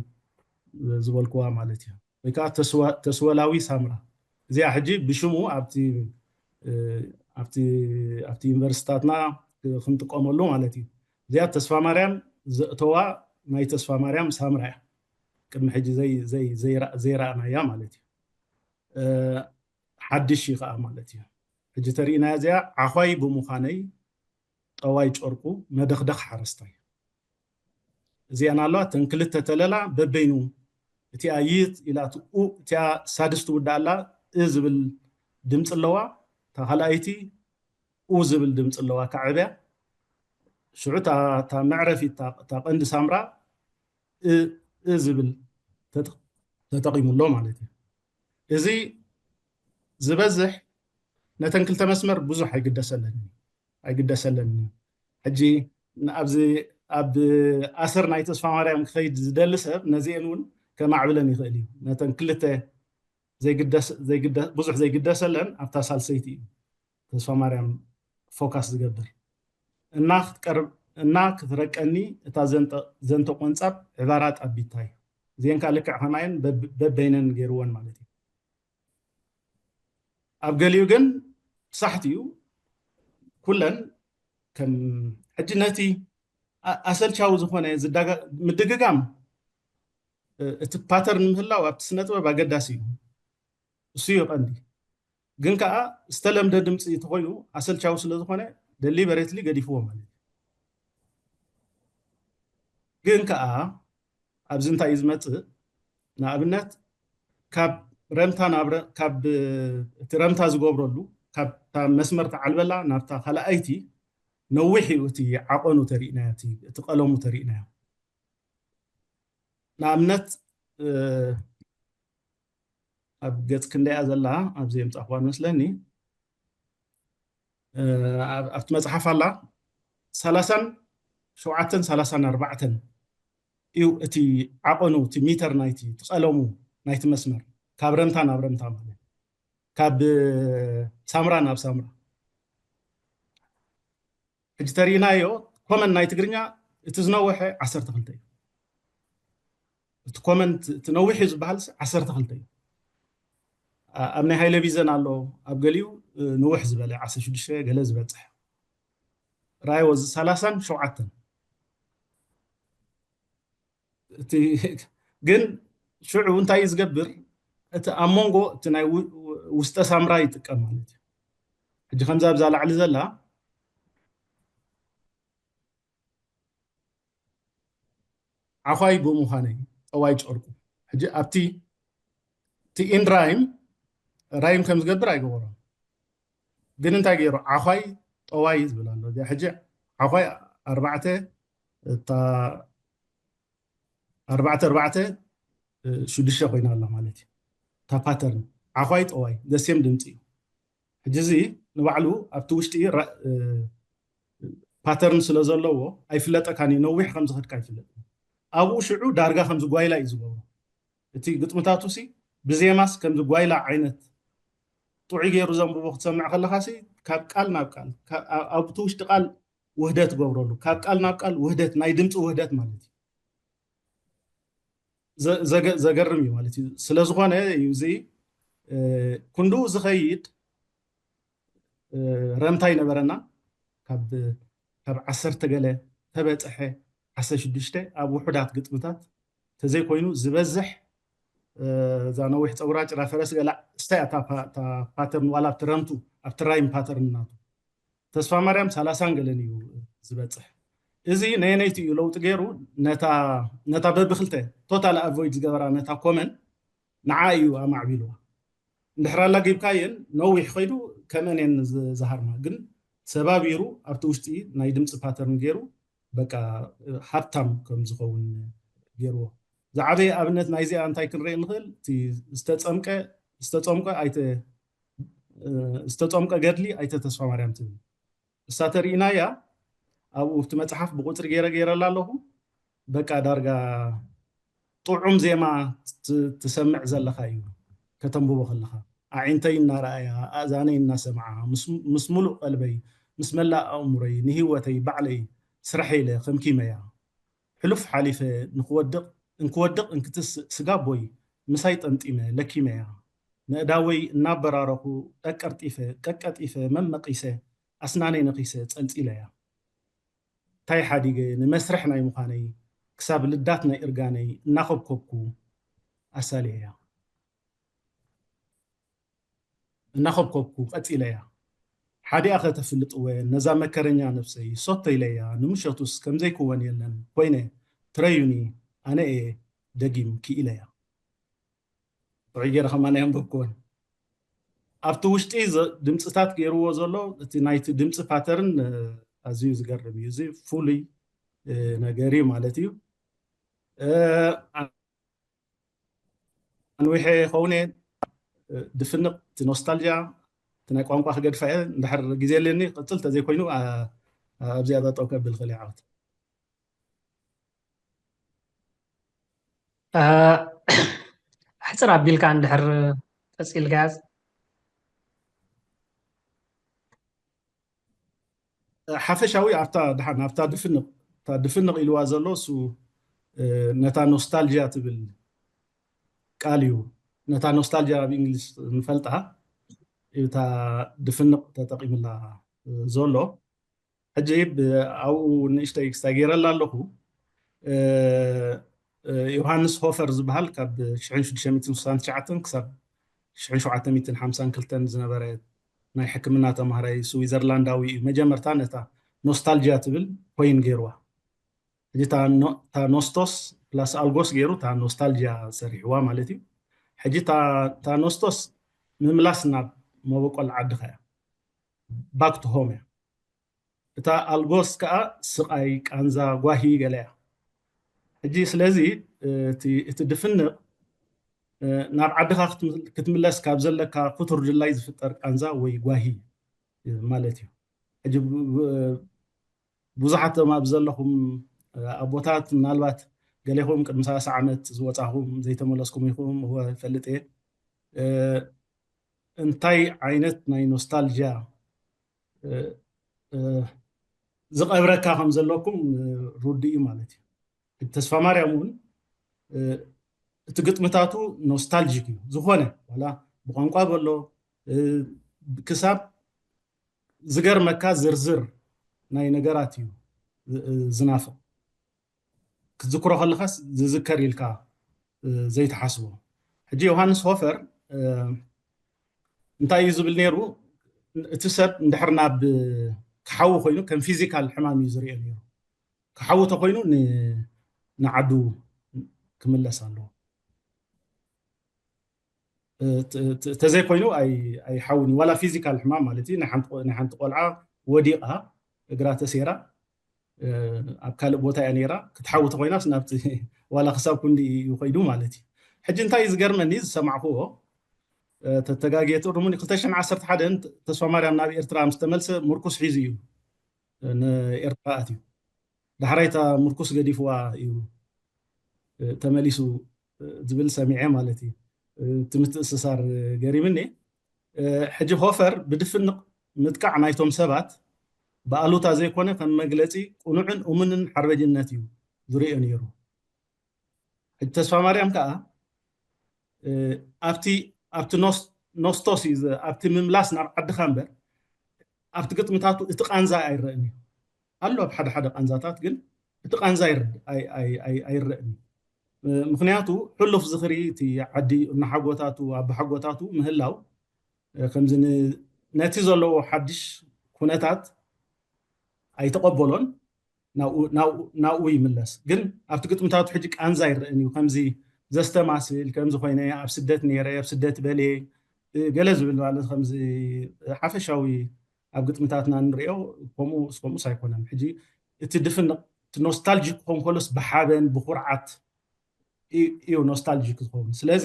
ዝበልክዋ ማለት እዩ፣ ወይ ከዓ ተስወላዊ ሳምራ። እዚኣ ሕጂ ብሽሙ ኣብቲ ዩኒቨርሲቲታትና ክንጥቀመሉ ማለት እዩ። እዚኣ ተስፋ ማርያም ዘእተዋ ናይ ተስፋ ማርያም ሳምራ እያ። ቅድሚ ሕጂ ዘይረኣናያ ማለት እዩ። ሓድሽ እዩ ከዓ ማለት እዩ። ሕጂ ተሪእናያ እዚኣ ዓዃይ ብምዃነይ ጠዋይ ጨርቁ መደኽደኽ ሓረስታይ። እዚኣን ኣለዋ። እተን ክልተ ተለላ በበይኑ እቲኣ ይት ኢላ እቲኣ ሳድስ ትውዳእ ኣላ። እ ዝብል ድምፂ ኣለዋ። እታ ካልኣይቲ ኡ ዝብል ድምፂ ኣለዋ። ካዕብያ ሽዑ እታ መዕረፊ እታ ቀንዲ ሳምራ እ ዝብል ተጠቂሙሎ ማለት እዩ። እዚ ዝበዝሕ ነተን ክልተ መስመር ብዙሕ ኣይግደሰለን ኣይግደሰለን እዩ። ሕጂ ኣብዚ ኣብ ኣሰር ናይ ተስፋ ማርያም ክኸይድ ዝደሊ ሰብ ነዚአን እውን ከማዕብለን ይኽእል እዩ። ነተን ክልተ ብዙሕ ዘይግደሰለን ኣብታ ሳልሰይቲ እዩ ተስፋ ማርያም ፎካስ ዝገብር። እና ክትቀርብ እና ክትረቀኒ እታ ዘንተ ቆንጻብ ዕባራ ጣቢታ እዩ። እዚአን ከዓ ልክዕ ከማየን በበይነን ገይርወን ማለት እዩ። ኣብ ገሊኡ ግን ሳሕቲ እዩ። ኩለን ከም ሕጂ ነቲ ኣሰልቻዊ ዝኾነ ምድግጋም እቲ ፓተርን ምህላው ኣብቲ ስነ ጥበብ ኣገዳሲ እዩ። እሱ እዩ ቀንዲ። ግን ከዓ ዝተለምደ ድምፂ ተኮይኑ ኣሰልቻዊ ስለዝኮነ ደሊበሬትሊ ገዲፍዎ ማለት እዩ። ግን ከዓ ኣብዚ እንታይ እዩ ዝመፅእ? ንኣብነት ካብ ረምታ ናብ ካብ እቲ ረምታ ዝገብረሉ ካብታ መስመር ተዓልበላ ናብታ ካልኣይቲ ነዊሕ እዩ እቲ ዓቐኑ ተሪእናዮ፣ እቲ ቀለሙ ተሪእናዮ። ንኣብነት ኣብ ገጽ ክንደያ ዘላ ኣብዚ የምጻእኳ መስለኒ ኣብቲ መጽሓፍ ኣላ ሰላሳን ሸውዓተን ሰላሳን ኣርባዕተን እዩ እቲ ዓቐኑ እቲ ሚተር ናይቲ እቲ ቀለሙ ናይቲ መስመር ካብ ረምታ ናብ ረምታ ማለት ካብ ሳምራ ናብ ሳምራ ሕጂ ተሪእናዮ ኮመን ናይ ትግርኛ እቲ ዝነወሐ ዓሰርተ ክልተ እዩ። እቲ ኮመን እቲ ነዊሕ እዩ ዝበሃል ዓሰርተ ክልተ እዩ። ኣብ ናይ ሃይለ ቢዘን ኣሎ ኣብ ገሊኡ ንውሕ ዝበለ ዓሰርተ ሽዱሽተ ገለ ዝበፅሕ ራይዎ እዚ ሰላሳን ሸውዓተን ግን ሽዑ እንታይ እዩ ዝገብር? እቲ ኣብ መንጎ እቲ ናይ ውስጠ ሳምራ ይጥቀም ማለት እዩ። ሕጂ ከምዛ ኣብዛ ላዕሊ ዘላ ዓዃይ ብምዃነይ ጠዋይ ጨርቁ ሕጂ ኣብቲ እቲ ኢንድ ራይም ራይም ከም ዝገብር ኣይገበሮን። ግን እንታይ ገይሩ? ዓዃይ ጠዋይ ዝብል ኣሎ። እዚኣ ሕጂ ዓዃይ ኣርባዕተ እታ ኣርባዕተ ኣርባዕተ ሽዱሽተ ኮይና ኣላ ማለት እዩ። እታ ፓተርን ዓዃይ ጠዋይ ዘሴም ድምፂ እዩ። ሕጂ እዚ ንባዕሉ ኣብቲ ውሽጢ ፓተርን ስለ ዘለዎ ኣይፍለጠካን እዩ። ነዊሕ ከም ዝኸድካ ኣይፍለጥ። ኣብኡ ሽዑ ዳርጋ ከምዚ ጓይላ እዩ ዝገብሮ። እቲ ግጥምታቱ ሲ ብዜማስ ከምዚ ጓይላ ዓይነት ጥዑይ ገይሩ ዘንብቦ ክትሰምዕ ከለኻ ሲ ካብ ቃል ናብ ቃል ኣብቲ ውሽጢ ቃል ውህደት ገብረሉ ካብ ቃል ናብ ቃል ውህደት ናይ ድምፂ ውህደት ማለት እዩ። ዘገርም እዩ ማለት እዩ። ስለዝኾነ እዩ እዚ ክንድኡ ዝኸይድ ረምታ ይነበረና ካብ ዓሰርተ ገለ ተበፀሐ ዓሰርተ ሽዱሽተ ኣብ ውሑዳት ግጥምታት ተዘይኮይኑ ዝበዝሕ እዛ ነዊሕ ፀጉራ ጭራ ፈረስ ገላ እስታይ እታ ፓተርን ዋላ ኣብቲ ረምቱ ኣብቲ ራይም ፓተርን ናቱ ተስፋ ማርያም ሰላሳን ገለን እዩ ዝበፅሕ። እዚ ነየነይቲ እዩ ለውጢ ገይሩ ነታ በብክልተ ቶታል ኣቮይድ ዝገበራ ነታ ኮመን ንዓ እዩ ኣማዕቢልዋ። እንድሕር ኣላጊብካየን ነዊሕ ከይዱ ከምአን እየን ዝሃርማ፣ ግን ሰባቢሩ ኣብቲ ውሽጢ ናይ ድምፂ ፓተርን ገይሩ በቃ ሃብታም ከም ዝኸውን ገይርዎ። ዝዓበየ ኣብነት ናይዚኣ እንታይ ክንርኢ ንኽእል? እቲ ዝተፀምቀ ዝተፀምቀ ኣይተ ዝተፀምቀ ገድሊ ኣይተ ተስፋ ማርያም ትብል። እሳ ተርእይናያ ኣብኡ እቲ መፅሓፍ ብቁፅሪ ገይረ ገይረላ ኣለኹ። በቃ ዳርጋ ጥዑም ዜማ ትሰምዕ ዘለኻ እዩ ከተንብቦ ከለኻ። ኣዒንተይ እናረኣያ፣ ኣእዛነይ እናሰምዓ፣ ምስ ሙሉእ ቀልበይ፣ ምስ መላእ ኣእምሮይ፣ ንህይወተይ ባዕለይ ስርሐይ ኢለ ከምኪመያ። ሕሉፍ ሓሊፈ ንክወድቕ እንክወድቕ እንክትስእ ስጋ ኣቦይ ምሳይ ጠምጢመ ለኪመያ። ነእዳወይ እናበራረኹ ቀቀርጢፈ ቀቀጢፈ መመቒሰ ኣስናነይ ነኺሰ ጸልጺለያ። ታይ ሓዲገ ንመስርሕ ናይ ምዃነይ ክሳብ ልዳት ናይ እርጋነይ እናኸብከብኩ ኣሳልየያ። እናኸብከብኩ ቀጺለያ። ሓዲኣ ከተፍልጥወ ነዛ መከረኛ ነብሰይ ሶቶ ኢለያ ንምሸቱስ ከምዘይክወን የለን ኮይነ ትረዩኒ ኣነ እየ ደጊም ክኢለያ። ጥዑይ ገይረ ከማን ኣየንበብክዎን። ኣብቲ ውሽጢ ድምፅታት ገይርዎ ዘሎ እቲ ናይቲ ድምፂ ፓተርን ኣዝዩ ዝገርም እዩ። እዚ ፍሉይ ነገር እዩ ማለት እዩ። ኣንዊሐ ከውነ ድፍንቕ እቲ ኖስታልጂያ እቲ ናይ ቋንቋ ክገድፋ እየ። እንድሕር ግዜ ኣለኒ ቅፅል ተዘይኮይኑ ኣብዚኣ ጠጠው ከብል ክእል ዓወት። ሕፅር ኣቢልካ እንድሕር ቀፂልካያስ ሓፈሻዊ ኣብታ ድሓን ኣብታ ድፍንቕ እታ ድፍንቕ ኢልዋ ዘሎ እሱ ነታ ኖስታልጂያ ትብል ቃል እዩ። ነታ ኖስታልጂያ ኣብ እንግሊዝ ንፈልጣ እታ ድፍንቕ ተጠቂምላ ዘሎ። ሕጂ ኣብኡ ንእሽተይ ክስታይ ገይረላ ኣለኹ። ዮሃንስ ሆፈር ዝበሃል ካብ ሽሕን ሽዱሽተ ሚእትን ስሳን ትሽዓተን ክሳብ ሽሕን ሸውዓተ ሚእትን ሓምሳን ክልተን ዝነበረ ናይ ሕክምና ተማሃራይ ስዊዘርላንዳዊ እዩ። መጀመርታ ነታ ኖስታልጂያ ትብል ኮይን ገይርዋ። ሕጂ እታ ኖስቶስ ፕላስ ኣልጎስ ገይሩ እታ ኖስታልጂያ ሰሪሕዋ ማለት እዩ። ሕጂ እታ ኖስቶስ ምምላስ ናብ መበቆል ዓድኻ እያ። ባክ ቱ ሆም እያ። እታ ኣልጎስ ከዓ ስቓይ፣ ቃንዛ፣ ጓሂ ገለ እያ። ሕጂ ስለዚ እቲ ድፍንቕ ናብ ዓድኻ ክትምለስ ካብ ዘለካ ክቱር ድላይ ዝፍጠር ቃንዛ ወይ ጓሂ ማለት እዩ። ሕጂ ብዙሓት ቶም ኣብ ዘለኹም ኣቦታት ምናልባት ገሌኹም ቅድሚ ሰላሳ ዓመት ዝወፃኹም ዘይተመለስኩም ኢኹም እወ ፈልጥ እየ። እንታይ ዓይነት ናይ ኖስታልጂያ ዝቐብረካ ከም ዘለኩም ርዱእ እዩ ማለት እዩ። ተስፋ ማርያም እውን እቲ ግጥምታቱ ኖስታልጂክ እዩ። ዝኾነ ዋላ ብቋንቋ በሎ ክሳብ ዝገርመካ ዝርዝር ናይ ነገራት እዩ ዝናፍቕ። ክትዝክሮ ከለኻስ ዝዝከር ኢልካ ዘይትሓስቦ። ሕጂ ዮሃንስ ሆፈር እንታይ እዩ ዝብል ነይሩ? እቲ ሰብ እንድሕር ናብ ክሓዊ ኮይኑ ከም ፊዚካል ሕማም እዩ ዝሪኦ ነይሩ። ክሓዊ ተኮይኑ ንዓዱ ክምለስ ኣለዎ። ተዘይኮይኑ ኣይሓውን እዩ። ዋላ ፊዚካል ሕማም ማለት እዩ። ናይ ሓንቲ ቆልዓ ወዲቓ እግራ ተሴራ ኣብ ካልእ ቦታ እያ ነይራ። ክትሓዊ ተኮይናስ ናብቲ ዋላ ክሳብ ክንዲ እዩ ከይዱ ማለት እዩ። ሕጂ እንታይ እዩ ዝገርመኒ ዝሰማዕክዎ ተተጋግየ ትእርሙኒ ክልተ ሽሕን ዓሰርተ ሓደን ተስፋ ማርያም ናብ ኤርትራ ምስ ተመልሰ ምርኩስ ሒዙ እዩ ንኤርትራ ኣትዩ። ዳሕራይ እታ ምርኩስ ገዲፍዋ እዩ ተመሊሱ ዝብል ሰሚዐ ማለት እዩ። እቲ ምትእስሳር ገሪምኒ። ሕጂ ሆፈር ብድፍንቕ ምጥቃዕ ናይቶም ሰባት ብኣሉታ ዘይኮነ ከም መግለፂ ቁኑዕን እሙንን ሓርበጅነት እዩ ዝሪኦ ነይሩ። ሕጂ ተስፋ ማርያም ከዓ ኣብቲ ኣብቲ ኖስቶስ እዩ ኣብቲ ምምላስ ናብ ዓድኻ እምበር ኣብቲ ግጥምታቱ እቲ ቃንዛ ኣይረእን እዩ ኣሎ ኣብ ሓደ ሓደ ቃንዛታት ግን እቲ ቃንዛ ኣይረእን እዩ። ምክንያቱ ሕሉፍ ዝኽሪ እቲ ዓዲ እናሓጎታቱ ኣባሓጎታቱ ምህላው ከምዚ ነቲ ዘለዎ ሓድሽ ኩነታት ኣይተቐበሎን ናብኡ ይምለስ። ግን ኣብቲ ግጥምታቱ ሕጂ ቃንዛ ኣይረእን እዩ። ከምዚ ዘስተማስል ከምዚ ኮይነ ኣብ ስደት ነይረ ኣብ ስደት በልየ ገለ ዝብል ማለት ከምዚ ሓፈሻዊ ኣብ ግጥምታትና ንሪኦ ከምኡ ከምኡስ ኣይኮነን። ሕጂ እቲ ድፍን እቲ ኖስታልጂክ ክኸውን ከሎስ ብሓበን ብኩርዓት እዩ ኖስታልጂክ ዝኸውን። ስለዚ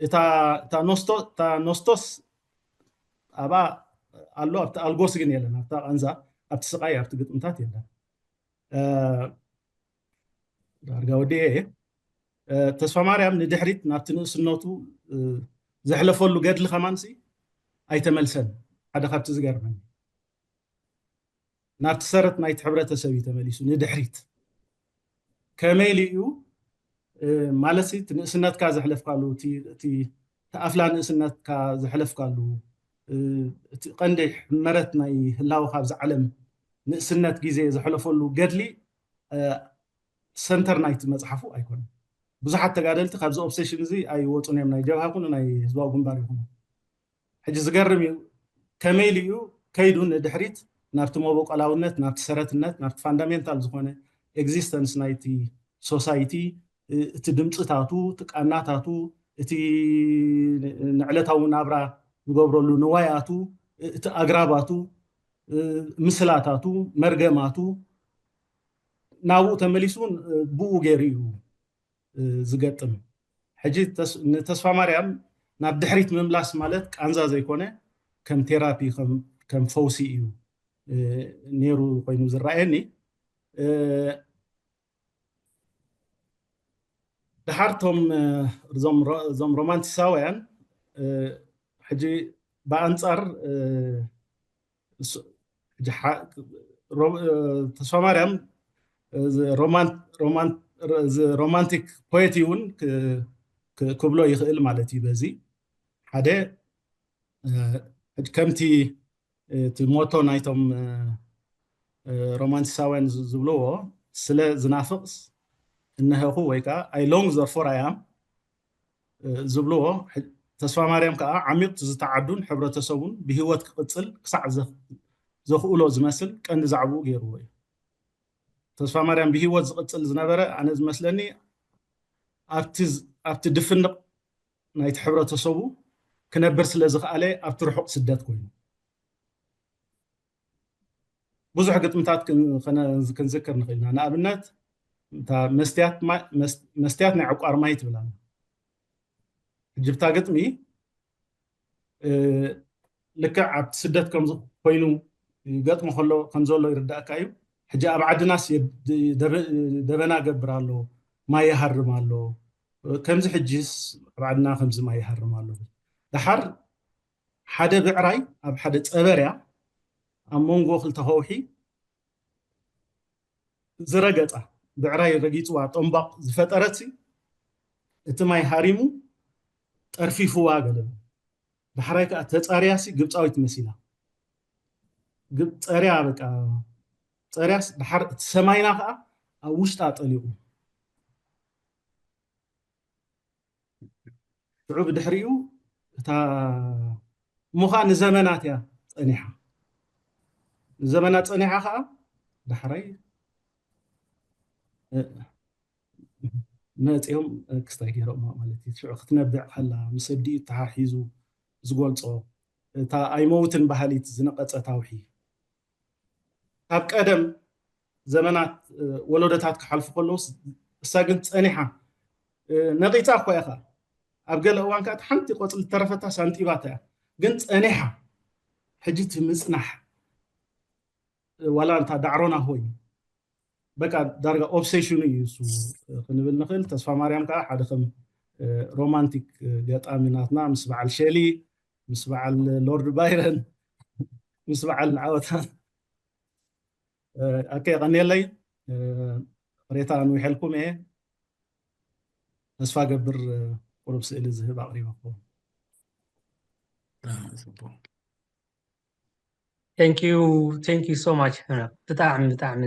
እታ እታ ኖስቶ እታ ኖስቶስ ኣብኣ ኣሎ፣ ኣብቲ ኣልጎስ ግን የለን። ኣብታ ቃንዛ፣ ኣብቲ ስቓይ፣ ኣብቲ ግጥምታት የለን። ዳርጋ ወዲኤ እየ። ተስፋ ማርያም ንድሕሪት ናብቲ ንእስነቱ ዘሕለፈሉ ገድሊ ከማንሲ ኣይተመልሰን። ሓደ ካብቲ ዝገርመኒ፣ ናብቲ ሰረት ናይቲ ሕብረተሰብ እዩ ተመሊሱ። ንድሕሪት ከመይ ኢሉ እዩ ማለት እቲ ንእስነትካ ዘሕለፍካሉ፣ እቲ ኣፍላ ንእስነትካ ዘሕለፍካሉ፣ እቲ ቀንዲ ሕመረት ናይ ህላወ ካብዚ ዓለም ንእስነት ግዜ ዘሕለፈሉ ገድሊ ሰንተር ናይቲ መፅሓፉ ኣይኮነን። ብዙሓት ተጋደልቲ ካብዚ ኦብሴሽን እዚ ኣይወፁን እዮም፣ ናይ ጀብሃ ኩኑ ናይ ህዝባዊ ግንባር ይኹኑ። ሕጂ ዝገርም እዩ፣ ከመይ ኢሉ እዩ ከይዱ ንድሕሪት ናብቲ መበቆላውነት፣ ናብቲ ሰረትነት፣ ናብቲ ፋንዳሜንታል ዝኾነ ኤግዚስተንስ ናይቲ ሶሳይቲ፣ እቲ ድምፅታቱ፣ እቲ ቃናታቱ፣ እቲ ንዕለታዊ ናብራ ዝገብረሉ ንዋያቱ፣ እቲ ኣግራባቱ፣ ምስላታቱ፣ መርገማቱ፣ ናብኡ ተመሊሱ እውን ብኡ ገይሩ እዩ ዝገጥም። ሕጂ ንተስፋ ማርያም ናብ ድሕሪት ምምላስ ማለት ቃንዛ ዘይኮነ፣ ከም ቴራፒ፣ ከም ፈውሲ እዩ ነይሩ ኮይኑ ዝረኣየኒ። ደሓር ቶም እዞም ሮማንቲሳውያን ሕጂ ብኣንፃር ተስፋ ማርያም ሮማንቲክ ፖየት እውን ክብሎ ይኽእል ማለት እዩ። በዚ ሓደ ከምቲ እቲ ሞቶ ናይቶም ሮማንቲሳውያን ዝብልዎ፣ ስለ ዝናፍቕስ እነሀኹ ወይ ከዓ I long therefore I am ዝብልዎ፣ ተስፋ ማርያም ከዓ ዓሚቕ ትዝታ ዓዱን ሕብረተሰቡን ብህይወት ክቕፅል ክሳዕ ዘኽእሎ ዝመስል ቀንዲ ዛዕብኡ ገይርዎ እዩ። ተስፋ ማርያም ብህይወት ዝቕፅል ዝነበረ፣ ኣነ ዝመስለኒ፣ ኣብቲ ድፍንቕ ናይቲ ሕብረተሰቡ ክነብር ስለ ዝኸኣለ ኣብቲ ርሑቕ ስደት ኮይኑ፣ ብዙሕ ግጥምታት ክንዝክር ንኽእል ኢና። ንኣብነት እታ መስትያት ናይ ዕቋር ማይ ትብል ኣላ። ሕጂ ብታ ግጥሚ ልክዕ ኣብቲ ስደት ከምዚ ኮይኑ ይገጥሞ ከሎ ከም ዘሎ ይርዳእካ እዩ። ሕጂ ኣብ ዓድናስ ደበና ገብር ኣሎ፣ ማይ ይሃርም ኣሎ፣ ከምዚ ሕጂስ ኣብ ዓድና ከምዚ ማይ ይሃርም ኣሎ። ደሓር ሓደ ብዕራይ ኣብ ሓደ ፀበርያ ኣብ መንጎ ክልተ ከውሒ ዝረገፃ፣ ብዕራይ ረጊፅዋ ጦምባቕ ዝፈጠረት፣ እቲ ማይ ሃሪሙ ጠርፊፍዋ ገለ። ዳሕራይ ከዓ ተፃርያሲ ግብፃዊት መሲላ፣ ጸርያ በቃ ጸርያስ፣ ዳሓር እቲ ሰማይና ከዓ ኣብ ውሽጣ ጠሊቑ። ሽዑ ብድሕሪኡ እታ እሞ ከዓ ንዘመናት እያ ፀኒሓ። ንዘመናት ፀኒሓ ከዓ ዳሕራይ መፂኦም ክስታይ ገይሮም ማለት እዩ። ሽዑ ክትነብዕ ከላ ምስ ኣዲኡ ተሓሒዙ ዝገልፆ እታ ኣይመውትን ባህሊት ዝነቐፀ ታውሒ፣ ካብ ቀደም ዘመናት ወለዶታት ክሓልፉ ከለውስ እሳ ግን ፀኒሓ ነቒፃ እኳ እያ። ኣብ ገለ እዋን ከዓ ሓንቲ ቆፅሊ ዝተረፈታ ሳንጢባታ እያ፣ ግን ፀኒሓ። ሕጂ እቲ ምፅናሕ ዋላ እንታ ዳዕሮና ሆይ በቃ ዳርጋ ኦብሴሽኑ እዩ እሱ ክንብል ንኽእል። ተስፋ ማርያም ከዓ ሓደ ከም ሮማንቲክ ገጣሚ ናትና ምስ በዓል ሸሊ፣ ምስ በዓል ሎርድ ባይረን፣ ምስ በዓል ንዓወታ። ኣከ የቐንየለይ። ሬታ ኣንዊሐልኩም እየ። ተስፋ ገብር ቁሩብ ስእሊ ዝህብ ኣቕሪበ ክኸውን። Thank you, thank you so much. ብጣዕሚ ብጣዕሚ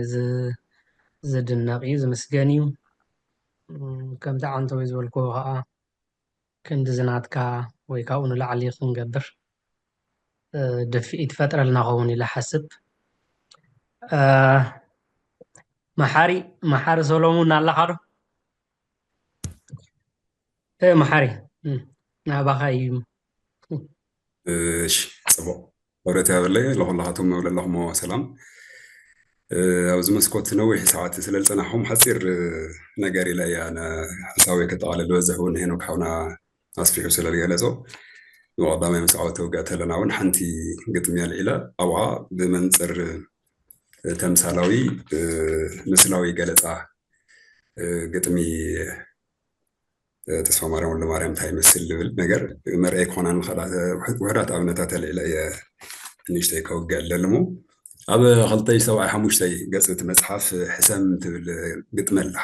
ዝድነቕ እዩ፣ ዝምስገን እዩ። ከምቲ ዓንተወይ ዝበልክዎ ከዓ ክንዲ ዝናትካ ወይ ካብኡ ንላዕሊ ክንገብር ድፍኢት ፈጥረልና ኸውን ኢለ ሓስብ። መሓሪ መሓሪ ሰሎሙን ኣለኻ ዶ? መሓሪ ናባኻ እዩ። እሺ፣ ፅቡቕ። ክብረት ያበለይ ለኹላኻቶም ለለኹሞ ሰላም። ኣብዚ መስኮት ነዊሕ ሰዓት ስለ ዝፀናሕኹም ሓፂር ነገር ኢለ እያ ሓሳበይ ከጠቓልል ዝበዝሕ እውን ሄኖክ ሓውና ኣስፊሑ ስለ ዝገለጾ፣ ንቐዳማይ ምስ ዓወት ተውግዕ ተለና እውን ሓንቲ ግጥሚ ኣልዒለ ኣብኣ ብመንፅር ተምሳላዊ ምስላዊ ገለፃ ግጥሚ ተስፋ ማርያም ወልደ ማርያም እንታይ ይመስል ዝብል ነገር መርኣይ ክኾና ንኽእላ ውሕዳት ኣብነታት ኣልዒለ እየ ንእሽተይ ከውግዕ ኣለልሞ። ኣብ ክልተ ሺሕ ሰብዓይ ሓሙሽተ ገፅ እቲ መፅሓፍ ሕሰም ትብል ግጥሚ ኣላ።